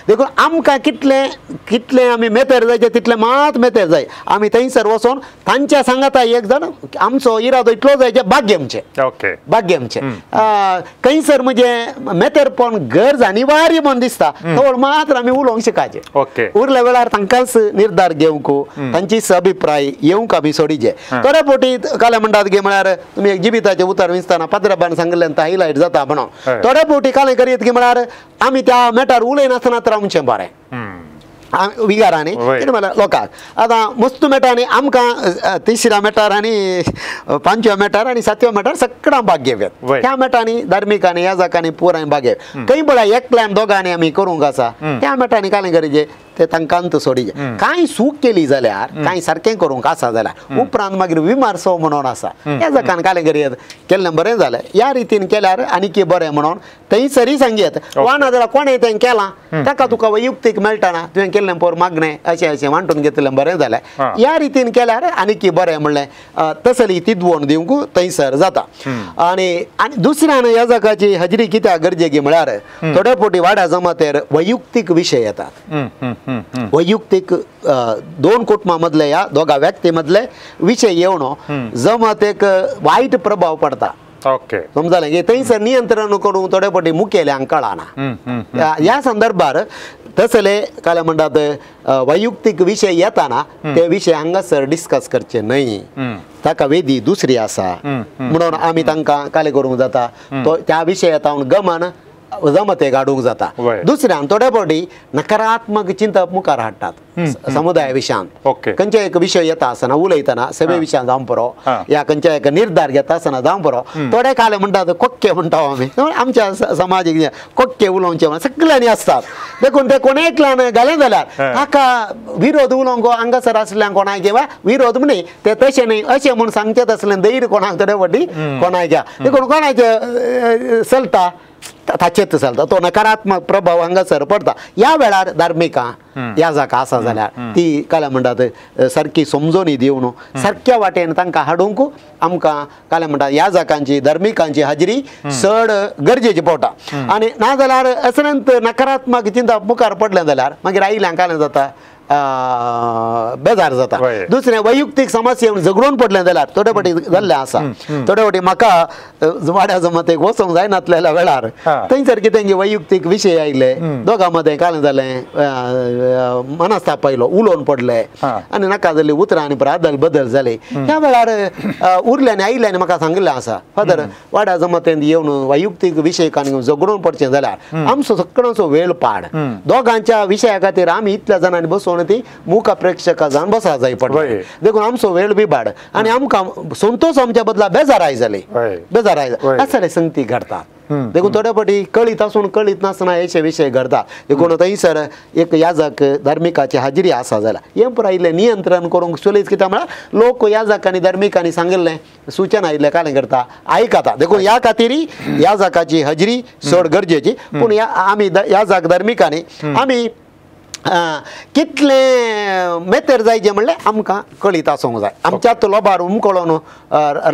देखून आमकां कितले कितले आमी मेतेर जायचे तितले मात मेतेर जाय आमी थंयसर वचोन तांच्या सांगाता एक जाण आमचो इरादो इतलो जायचे भाग्य आमचें भाग्य आमचें खंयसर म्हजें मेतेरपण गरज अनिवार्य म्हूण दिसता तो मात्र आमी उलोवंक शिकाचें उरल्या वेळार तांकांच निर्धार घेवंक तांची अभिप्राय येवंक आमी सोडीचे. थोड्या फावटी काल म्हणटात गे म्हळ्यार तुमी एक जिविताचें उतर विंचतना पाद्राबान सांगिल्लें हायलायट जाता म्हणून थोड्या फावटी काल करीत की म्हळ्यार आमी त्या मेटार उलयनासतना तर आमचें बरें विगारांनी कितें म्हणल्यार लोकांक आतां मस्तू मेटांनी आमकां तिसऱ्या मेटार आनी पांचव्या मेटार आनी सातव्या मेटार सगळ्यां भाग घेवयात. ह्या मेटांनी धार्मिकांनी ह्या जाकांनी पुराय भाग घेवया खंय पळय एकल्यान दोगांनी आमी करूंक आसा त्या मेटांनी कांय गरजे ते तांकां सोडीचे कांय चूक केली जाल्यार कांय सारकें करूंक आसा जाल्यार उपरांत मागीर विमर्सो म्हणून आसा ह्या जाकान कालें करयत केल्लें बरें जालें ह्या रितीन केल्यार आनीक बरें म्हणून थंयसरय सांगयत वा ना जाल्यार कोणें तें केलां ताका तुका वैयक्तीक मेळटना तुवें केल्लें पोर मागणें अशें अशें वांटून घेतलें बरें जालें ह्या रितीन केल्यार आनीक बरें म्हणलें तसली तिदवण दिवंक थंयसर जाता. आनी आनी दुसऱ्यान ह्या जाकाची हजरी कित्याक गरजेची म्हळ्यार थोडे फावटी वाड्या जमातेर वैयक्तीक विशय येतात वैयक्तीक दोन कुटुंबां मदले ह्या दोगा व्यक्ती मदले विशय येवन जमातेक वायट प्रभाव पडटा. ओके समजलें की थंयसर नियंत्रण करूंक थोडे फावटी मुखेल्यांक कळना. ह्या संदर्भार तसले काय म्हणटात वैयक्तीक विशय येताना ते विशय हांगासर डिस्कस करचे न्हय ताका वेदी दुसरी आसा म्हणून आमी तांकां कालें करूंक जाता तो त्या विशयात गमन जमतेक हाडूंक जाता. दुसऱ्यान थोडे फावटी नकारात्मक चिंतप मुखार हाडटात समुदाया विशयान खंयच्या एक विशय येता आसतना उलयतना सभे विशयान जावं पुरो या खंयच्या एक निर्धार घेता आसतना जावं पुरो थोडे काले म्हणटात कोक्के म्हणटा आमी आमच्या समाजीक कोक्के उलोवचे सगळ्यांनी आसतात देखून ते कोण एकल्यान घालें जाल्यार ताका विरोध उलोवंक हांगासर आसल्यान कोणाक किंवा विरोध न्हय ते तशें न्हय अशें म्हूण सांगचें आसलें धैर्य कोणाक थोडे फावटी कोणाक घ्या देखून कोणाचें चलता ताचेच चलता तो नकारात्मक प्रभाव हांगासर पडटा. ह्या वेळार धार्मिकां ह्या जाका आसा जाल्यार ती काय म्हणटात सारकी समजोनी दिवन सारक्या वाटेन तांकां हाडूंक आमकां काय म्हणटात ह्या जाकांची धार्मिकांची हाजरी चड गरजेची पडटा. आनी ना जाल्यार असल्यांत नकारात्मक चिंतप मुखार पडलें जाल्यार मागीर आयिल्ल्यांक काय जाता बेजार जाता. दुसरें वैयक्तीक समस्या झगडून पडलें जाल्यार थोडे फावटी जाल्लें आसा थोडे फावटी म्हाका वाड्या जमातेक वचोंक जायनातलेल्या वेळार थंयसर कितें वैयक्तीक विशय आयले दोगां मदें कालें जालें मनस्ताप आयलो उलोवन पडले आनी नाका जाल्ली उतरां आनी अदल बदल जाले ह्या वेळार उरल्यानी आयिल्ल्यानी म्हाका सांगिल्लें आसा फादर वाड्या जमातेंत येवन वैयक्तीक विशय आनी झगडून पडचें जाल्यार आमचो सगळ्यांचो वेळ पाड दोगांच्या विशया खातीर आमी इतल्या जाणांनी बसोवन ती मुखा प्रेक्षका जावन बसा जाय पडटा देखून आमचो वेळ बिबाड आनी आमकां संतोष आमच्या बदला बेजाराय जाली बेजाराय असले संगती घडतात. देखून थोडे फावटी कळीत आसून कळीत नासतना अशे विशय घडता. देखून थंयसर एक याजक धार्मिकाची हाजरी आसा जाल्यार हें पुराय इल्लें नियंत्रण करूंक चलयत कित्याक म्हळ्यार लोक याजक आनी धार्मिकांनी सांगिल्लें सुचना आयिल्लें कालें करता आयकता. देखून ह्या खातीर याजकाची हाजरी चड गरजेची. पूण ह्या आमी याजक धार्मिकांनी आमी कितले मेतेर जायचे म्हणल्यार आमकां कळीत आसूंक जाय. आमच्यात लोबार उमकळोन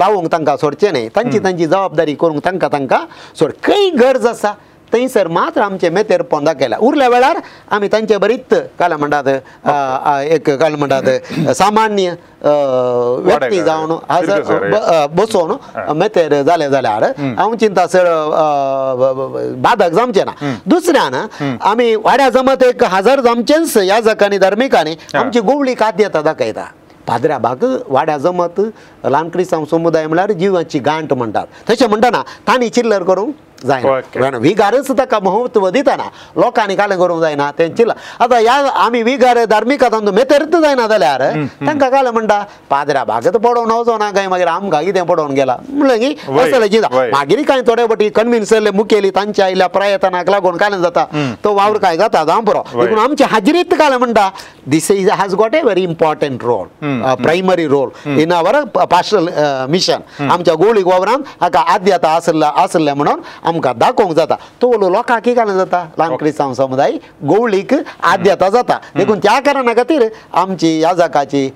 रावूंक तांकां सोडचें न्हय तांची तांची जबाबदारी करूंक तांकां तांकां सोड खंय गरज आसा थंयसर मात्र आमचें मेतेरपण दाखयलां. उरल्या वेळार आमी तांचे बरीच काय म्हणटात एक काय म्हणटात सामान्य व्यक्ती जावन हजर बसोवन मेतेर जालें जाल्यार हांव चिंता चड बाधक जावचें ना. दुसऱ्यान आमी वाड्या जमत एक हजर जावचेंच ह्या जाकांनी धार्मिकांनी आमची गोवळी आद्यता दाखयता. पाद्र्या भाग वाड्या जमत ल्हान क्रिस्तांव समुदाय म्हळ्यार जिवाची गांठ म्हणटात तशें म्हणटना तांणी चिल्लर करूंक जायना विगारच ताका महत्व दितना लोकांनी कालें करूंक जायना तें चिल्लर. आतां ह्या आमी विगार धार्मिक आतां मेतेरच जायना जाल्यार तांकां कालें म्हणटा पाद्र्या भागत पडोवन वचोना काय मागीर आमकां कितें पडोवन गेला म्हणलें की असलें चिंता. मागीर कांय थोडे फावटी कन्विन्स जाल्ले मुखेली तांच्या आयिल्ल्या प्रयत्नाक लागून कालें जाता तो वावर कांय जाता जावं पुरो. देखून आमचे हाजरीत कालें म्हणटा this is has got a very important role primary role in our pastoral mission. आमच्या गोळीक वावरान हाका आद्यता आसल्या आसलें म्हणून आमकां दाखोवंक जाता. तो लोकांक कालें जाता ल्हान क्रिस्तांव समुदाय गोवळीक आद्यता जाता. देखून त्या कारणा खातीर आमची याजकाची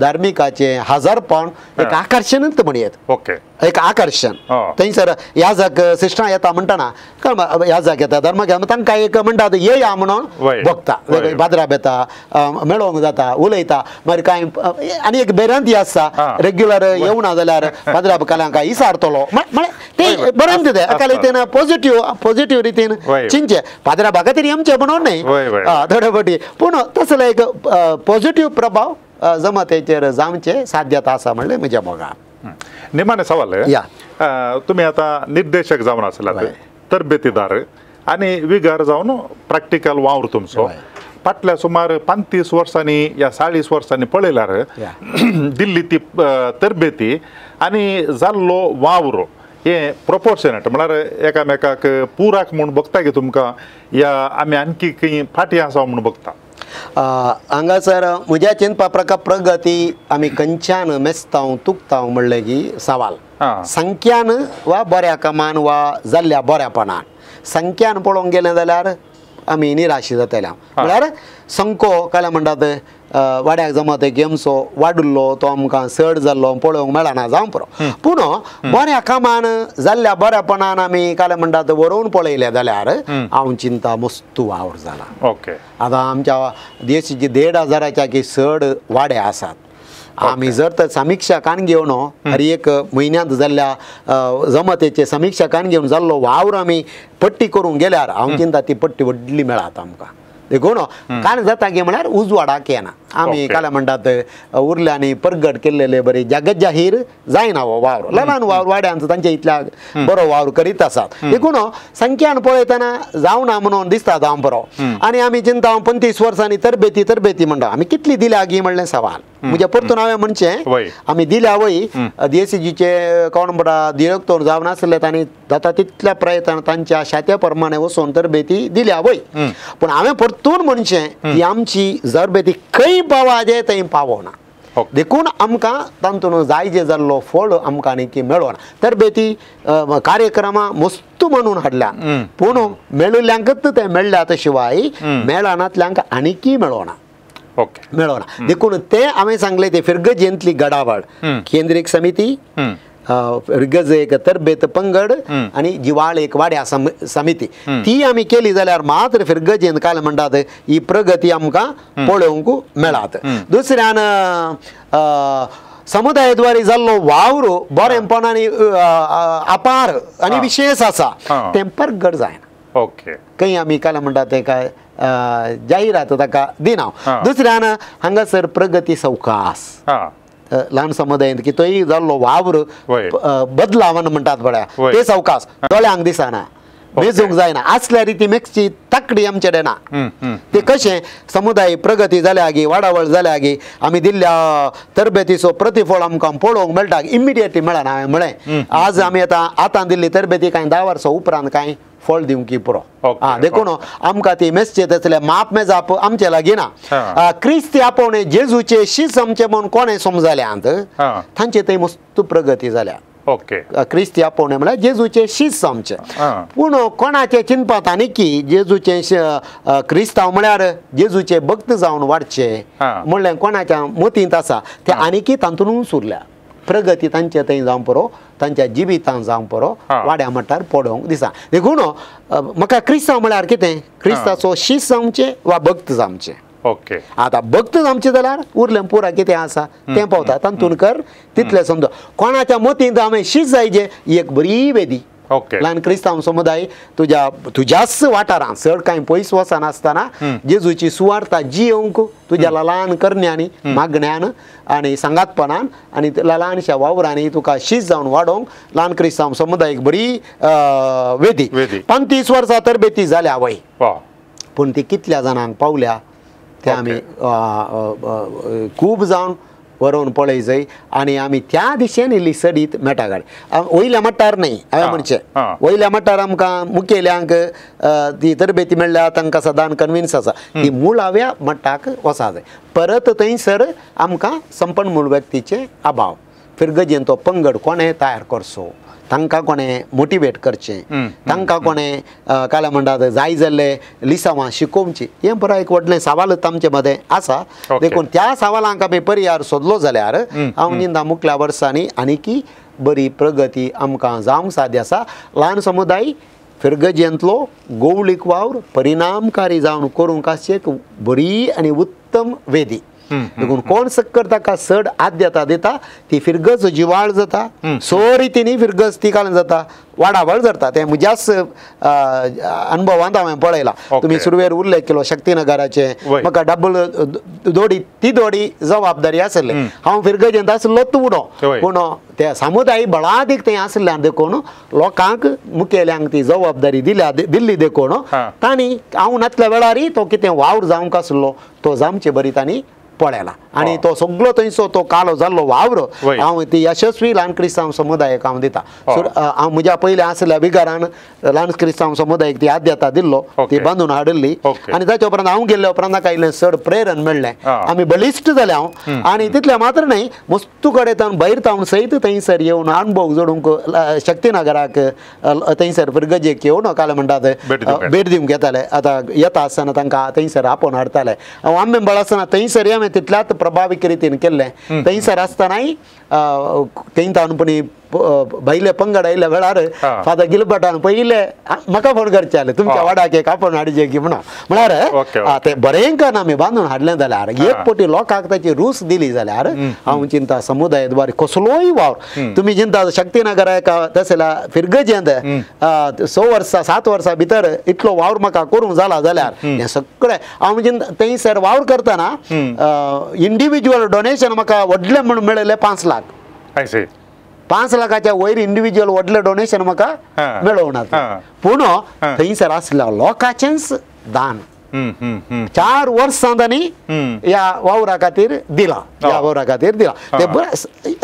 धार्मिकाचें हजारपण एक आकर्शणच म्हणयेत. ओके एक आकर्शण थंयसर याजक सिस्टरां येता म्हणटना याजक येता धर्म तांकां एक म्हणटात येया म्हणून बघता पाद्राब येता मेळोवंक जाता उलयता मागीर कांय आनी एक बेरांती आसता रेग्युलर येवना जाल्यार पाद्राब काल्यांक इसारतलो म्हळ्यार ते बरें तें एका रितीन पॉझिटिव्ह पॉझिटिव्ह रितीन चिंतचें पाद्राबा खातीर येमचें म्हणून न्हय थोडे फावटी पूण तसलो एक पॉझिटिव्ह प्रभाव जमातेचेर जावचें साध्यता आसा म्हणलें म्हज्या मोगान. निमाणे सवाल तुमी आतां निर्देशक जावन आसल्यात तरबेतीदार आनी विगार जावन प्रॅक्टिकल वावर तुमचो फाटल्या सुमार 35 वर्सांनी या 40 वर्सांनी पळयल्यार दिल्ली ती तरबेती आनी जाल्लो वावर हे प्रोपोर्शनेट म्हळ्यार एकामेकाक पुराक म्हूण बघता की तुमकां या आमी आणखी खंय फाटीं आसा म्हूण बघता. हांगासर म्हज्या चिंतपा प्रकार प्रगती आमी खंयच्यान मेजताव तुकताव म्हणलें की सवाल संख्यान वा बऱ्या कामान वा जाल्ल्या बऱ्यापणान. संख्यान पळोवंक गेलें जाल्यार आमी निराशी जातले. म्हळ्यार संको काय म्हणटात वाड्याक जमत गेमसो वाडुल्लो तो आमकां चड जाल्लो पळोवंक मेळना जावं पुरो. पूण बऱ्या कामान जाल्ल्या बऱ्यापणान आमी काय म्हणटात वरोवन पळयलें जाल्यार हांव चिंता मस्तू वावर जाला. ओके, आतां आमच्या देशाची 1,500 की चड वाडे आसात. आमी जर तर समिक्षा कान घेवन हर एक म्हयन्यांत जाल्ल्या जमतेचे समिक्षा कान घेवन जाल्लो वावर आमी पट्टी करूंक गेल्यार हांव चिंता ती पट्टी व्हडली मेळात आमकां. देखून कांय जाता की म्हळ्यार उजवाडाक येना. आमी काय म्हणटात उरल्यांनी परगट केल्लेले बरी जगत जाहीर जायना हो वावर. ल्हान वावर वाड्यांचो तांच्या इतल्या बरो वावर करीत आसात. देखून संख्यान पळयतना जावना म्हणून दिसता जावं बरो. आनी आमी चिंता 35 वर्सांनी तरबेती तरबेती म्हणटा आमी कितली दिल्या गी म्हणलें सवाल. म्हज्या परतून हांवें म्हणचें आमी दिल्या वय डीएससीजीचे कोण म्हणटा दिरेक्तोर जावन आसले तांणी जाता तितल्या प्रयत्न तांच्या शात्या प्रमाणे वचून तरबेती दिल्या वय. पूण हांवें परतून म्हणचें ही आमची तरबेती खंय पावाजे थंय पावना. देखून आमकां तातूंत जाय जे जाल्लो फळ आमकां आनी मेळना. तरबेती कार्यक्रमां मस्तू म्हणून हाडल्या पूण मेळिल्ल्यांकच ते मेळ्ळ्यात शिवाय मेळनातल्यांक आनीकय मेळना. ओके, मेळना. देखून ते हांवें सांगलें ते फिरगजेंतली घडावळ केंद्रीक समिती, फिरगज एक तरबेत पंगड आनी जिवाळ एक वाड्या समिती ती आमी केली जाल्यार मात्र फिरगजेंत काय म्हणटात ही प्रगती आमकां पळोवंक मेळात. दुसऱ्यान समुदायाद्वारे जाल्लो वावर बरेपणान अपार आनी विशेष आसा तें परगट जायना. ओके, खंय आमी काय म्हणटात ते काय जाहिरात ताका दिना. दुसऱ्यान हांगासर प्रगती सवकास ल्हान समुदायांत की तोय जाल्लो वावर बदलावन म्हणटात पळया ते सवकास दोळ्यांक दिसना, मेजूंक जायना. आसल्यार ती मेजची ताकडी आमचे कडेन ना. ते कशें समुदाय प्रगती जाल्या गी वाडावळ जाल्या गी आमी दिल्ल्या तरबेतीचो प्रतिफळ आमकां पळोवंक मेळटा इमिडिएटली मेळना. हांवें म्हळें आज आमी आतां आतां दिल्ली तरबेती कांय 10 वर्सां उपरांत कांय फळ दिवंक पुरो. आं, देखून आमकां ती मेजचे तसले माप मेजाप आमचे लागीं ना. क्रिस्ती आपोवणे जेजूचे शीस आमचे म्हूण कोणें समजल्यांत तांचे थंय मस्त प्रगती जाल्या. ओके, क्रिस्ती आपोवणे म्हळ्यार जेजूचे शीस आमचे. पूण कोणाचे चिंतपात आनी की जेजूचे क्रिस्तांव म्हळ्यार जेजूचे भक्त जावन वाडचे म्हणलें कोणाच्या मतींत आसा ते आनीकी तातूंतच उरल्या. प्रगती तांचे थंय जावं पुरो, तांच्या जिवितान जावं पुरो वाड्या मठार पडोवंक दिसा. देखून म्हाका क्रिस्तांव म्हळ्यार कितें क्रिस्ताचो शीस जावचें वा भक्त जावचें. ओके, आतां भक्त जावचें जाल्यार उरलें पुरा कितें आसा तें पावता तातूंत कर तितलें समजो. कोणाच्या मतींत हांवें शीस जायचे ही एक बरी वेदी. ओके, ल्हान क्रिस्तांव समुदाय तुज्या तुज्याच वाठारांत चड कांय पयस वचनासतना जेजूची सुवार्ता जियोवंक तुज्या ल्हान करण्यांनी मागण्यान आनी सांगातपणान आनी ल्हानशा वावरांनी तुका शीस जावन वाडोवंक ल्हान क्रिस्तांव समुदायक बरी वेदी. 35 वर्सां तरबेती जाल्या वय पूण ती कितल्या जाणांक पावल्या ते आमी खूब जावन वरोवन पळय जाय आनी आमी त्या दिशेन इल्ली सडीत मेळटा गाडी. वयल्या मट्टार न्हय हांवें म्हणचें वयल्या मट्टार आमकां मुखेल्यांक ती तरबेती मेळ्ळ्या तांकां सदां कन्विन्स आसा ती मुळाव्या मट्टाक वचा जाय. परत थंयसर आमकां संपन्न मूळ व्यक्तीचें अभाव फिरगजेन तो पंगड कोणें तयार करचो, तांकां कोणें मोटिवेट करचें, तांकां कोणें काय म्हणटात जाय जाल्ले लिसांवां शिकोवची हें पुराय एक व्हडलें सवालच आमचे मदें आसा. देखून त्या सवालांक आमी पर्याय सोदलो जाल्यार हांव चिंता मुखल्या वर्सांनी आनीकी बरी प्रगती आमकां जावंक साध्य आसा. ल्हान समुदाय फिरगजेंतलो गोवळीक वावर परिणामकारी जावन करूंक आसची एक बरी आनी उत्तम वेदी. देखून कोण सक्कर ताका चड आद्यता दिता ती फिरगज जिवाळ जाता. सो रितीनी फिरगज ती कालन जाता वाडावळ जाता. तें म्हज्याच अनुभवांत हांवें पळयलां. तुमी सुरवेर उल्लेख केलो शक्तीनगराचे, म्हाका डबल दोडी ती दोडी जबाबदारी आसली. हांव फिरगजेंत आसलोच उडो पूण ते समुदाय बळादीक थंय आसल्यान देखून लोकांक मुखेल्यांक ती जबाबदारी दिल्या दिल्ली देखून तांणी हांव नातल्या वेळारय तो कितें वावर जावंक आसलो तो जावचे बरी तांणी पळयला आनी तो सगळो थंयसो तो कालो जाल्लो वावर हांव ती यशस्वी ल्हान क्रिस्तांव समुदायाक हांव दिता. हांव म्हज्या पयलें आसल्या विगारान ल्हान क्रिस्तांव समुदायाक ती आद्यता दिल्लो, ती बांदून हाडिल्ली आनी ताच्या उपरांत हांव गेल्ल्या उपरांत म्हाका इल्लें चड प्रेरण मेळ्ळें, आमी बळिश्ट जाले हांव. आनी तितलें मात्र न्हय मस्तू कडेन तावन भायर तावन सयत थंयसर येवन अणभव जोडूंक शक्तीनगराक थंयसर फिरगजेक येवन काल म्हणटात भेट दिवंक येताले. आतां येता आसतना तांकां थंयसर आपोवन हाडटाले. हांव आंबेंबळ आसतना थंयसर हांवें तितल्याच प्रभावीक रितीन केल्लें. थंयसर आसतनाय थंय तावन पणी भायले पंगड आयिल्ल्या वेळार फादर गिलबर्टान पयले म्हाका फोन करचे आसले तुमच्या वाड्याक एक आपोवन हाडचे की म्हणून. म्हळ्यार तें बरें करून आमी बांदून हाडलें जाल्यार एक पटी लोकांक ताची रूच दिली जाल्यार हांव चिंता समुदाय द्वारे कसलोय वावर तुमी चिंता शक्तीनगर तसल्या फिरगजेंत 6 वर्सां 7 वर्सां भितर इतलो वावर म्हाका करूंक जाला जाल्यार हें सगळें हांव चिंता थंयसर वावर करतना इंडिविज्युअल डोनेशन म्हाका व्हडलें म्हणून मेळिल्लें 5 लाख. 5 लाखाच्या वयर इंडिविज्युअल व्हडलें डोनेशन म्हाका मेळोवना, पूण थंयसर आसल्या लोकांचेंच दान 4 वर्सां तांणी ह्या वावरा खातीर दिला, ह्या वावरा खातीर दिला. ते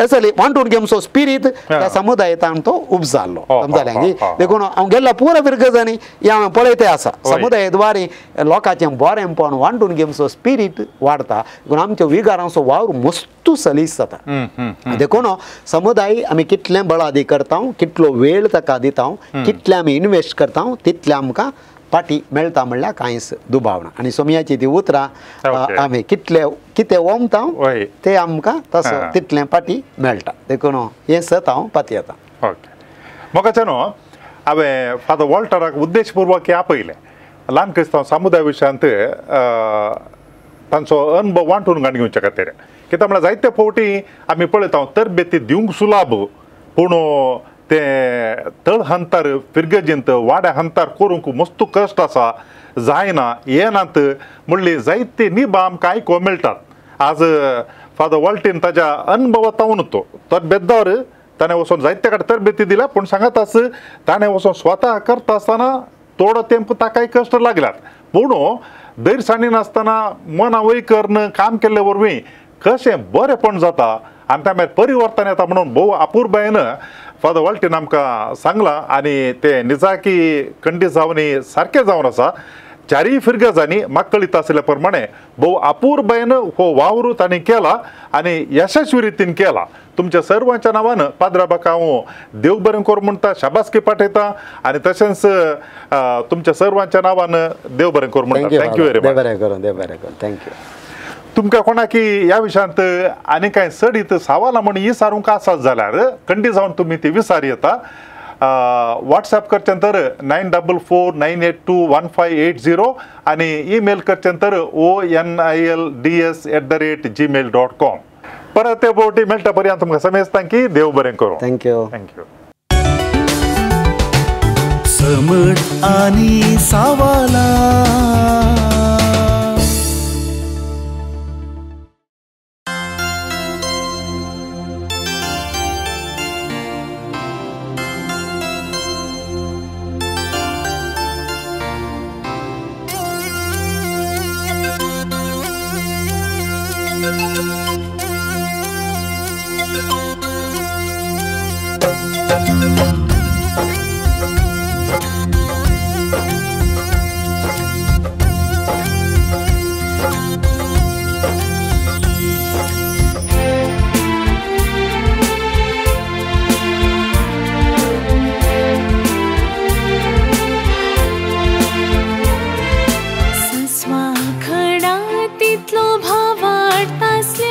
असले वांटून घेवचो स्पिरीत त्या समुदायेंत तो उपजाल्लो समजालें. देखून हांव गेल्ल्या पुरा फिरगजांनी हें हांवें पळयते आसा समुदायद्वारे लोकांचें बरेंपण वांटून घेवचो स्पिरीत वाडटा. देखून आमच्या विगारांचो वावर मस्तू सलीस जाता. देखून समुदाय आमी कितलें बळादी करता, कितलो वेळ ताका दिता, कितलें आमी इनवेस्ट करता तितलें आमकां पाटी मेळटा म्हणल्यार कांयच दुबाव ना. आनी सोमयाची ती उतरां आमी कितले कितें ओमता ते आमकां तसो तितलें पाटी मेळटा. देखून हें सत हांव पाती येता. ओके म्हाका न्हू हांवें फादर वॉल्टराक उद्देशपुर्वक आपयलें ल्हान क्रिस्तांव समुदाय विशयांत तांचो अनुभव वांटून घाण घेवच्या खातीर. कित्याक म्हळ्यार जायते फावटी आमी पळयता तरबेती दिवंक सुलाभ पूण ते तळ हंतार फिरगजेंत वाड्या हंतार करूंक मस्तू कश्ट आसा, जायना येनात म्हणली जायते निबां आमकां आयकूंक मेळटात. आज फादर वॉल्टीन ताज्या अनुभवांत तो तरबेदार ताणें वचोन जायते कडेन तरबेती दिल्या, पूण सांगत आस ताणें वचोन स्वता करता आसतना थोडो तेंप ताकाय कश्ट लागल्यात, पूण धैर्य सांडिनासतना मना वय करून काम केल्ले वरवीं कशें बरेंपण जाता आनी त्या मागीर परिवर्तन येता म्हणून भोव अपुरबायेन फादर वॉल्टीन आमकां सांगलां. आनी तें निजाकी खंडीत जावन सारकें जावन आसा. चारीय फिरगजांनी म्हाका कळीत आशिल्ल्या प्रमाणे भोव अपुरबायेन हो वावर तांणी केला आनी यशस्वी रितीन केला. तुमच्या सर्वांच्या नांवान पाद्रा हांव देव बरें करूं म्हणटा, शाबासकी पाठयता आनी तशेंच तुमच्या सर्वांच्या नांवान देव बरें करूं म्हणटा. Thank you very much. बरें करूं, देव बरें करूं. Thank you. तुमकां कोणाकी ह्या विशयांत आनी कांय चडीत सवालां म्हण विचारूंक आसात जाल्यार खंडीत जावन तुमी ती विचार येता. व्हॉट्सएप करचें तर 9449821580 आनी ईमेल करचें तर onilds@gmail.com. परत ते बोटी मेळटा पर्यंत तुमकां समेस्तांक की देव बरें करूं. Thank you. Thank you. समज आनी सवालां. तितलो भावार्थ आसल्या.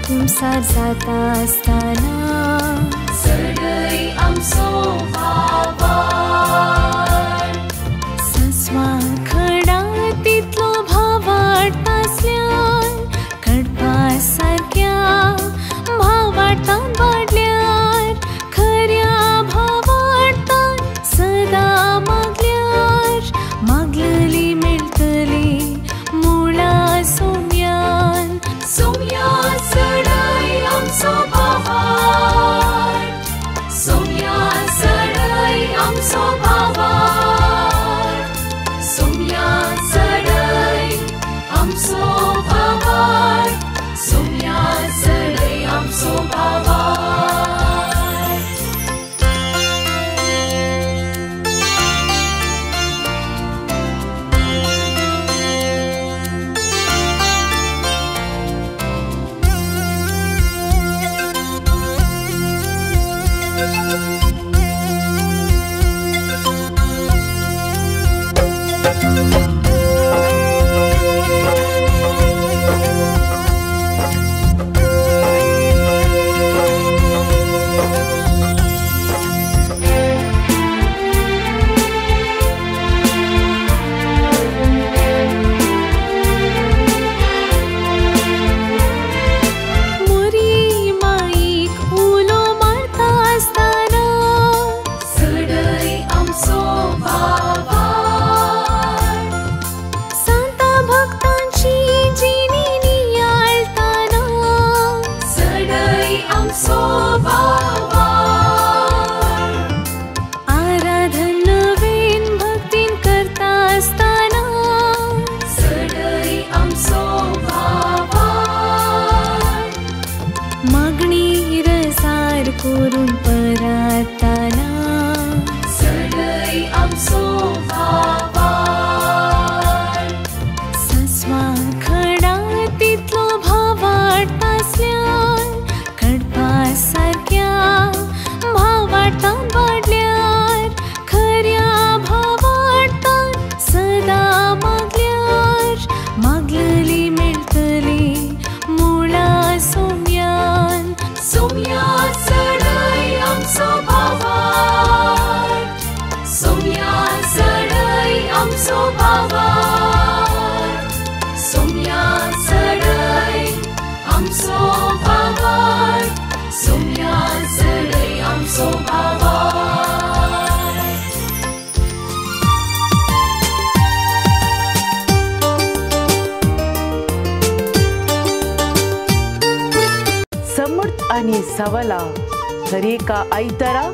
कुमसार जाता आसतना चडय आमचो भावार्थ सस्वा खडा तितलो भावार्थ आसल्यार कडपा सारक्या भावार्थान वाडल्यार खऱ्या भावार्थान सदां मागल्यार मागलली मेळटली मुळा सोम्यान सोम्या चडय आमचो भावार्थ सोम्या चडय आमचो भावार्थ सोम्या चडय आमचो भावार्थ सोम्या चडय आमचो भावार्थ. मोरी माईक उलो मारता आसतना चडय आमचो भावार्थ सांता भक्तांची जिणी नियाळताना चडय आमचो भावार्थ आराधन नवीन भक्तीन करता आसतना चडय आमचो भावार्थ मागणी रसार करून परताना चडय आमचो भावार्थ सस्वा खडा तितलो भावार्थ आसल्यार कडपा सारक्या भावार्थान वाडल्यार खऱ्या भावार्थान सदां मागल्यार मागलली मेळटली मुळा सोम्यान सोम्या चडय आमचो भावार्थ सोम्या चडय आमचो भावार्थ सोम्या चडय आमचो भावार्थ सोम्या चडय आमचो भावार्थ. समर्थ आणि सवला दरेका आयतारा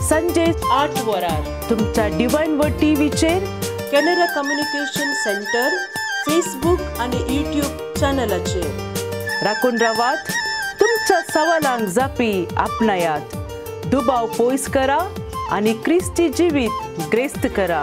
संजे 8 वरार तुमच्या डिवायन वर्ड टीव्हीचेर कॅनरा कम्युनिकेशन सेंटर फेसबुक आणि यूट्यूब चॅनलाचेर राखून रावात. तुमच्या सवालांक जापी आपणायात, दुबाव पयस करा आनी क्रिस्ती जिवीत ग्रेस्त करा.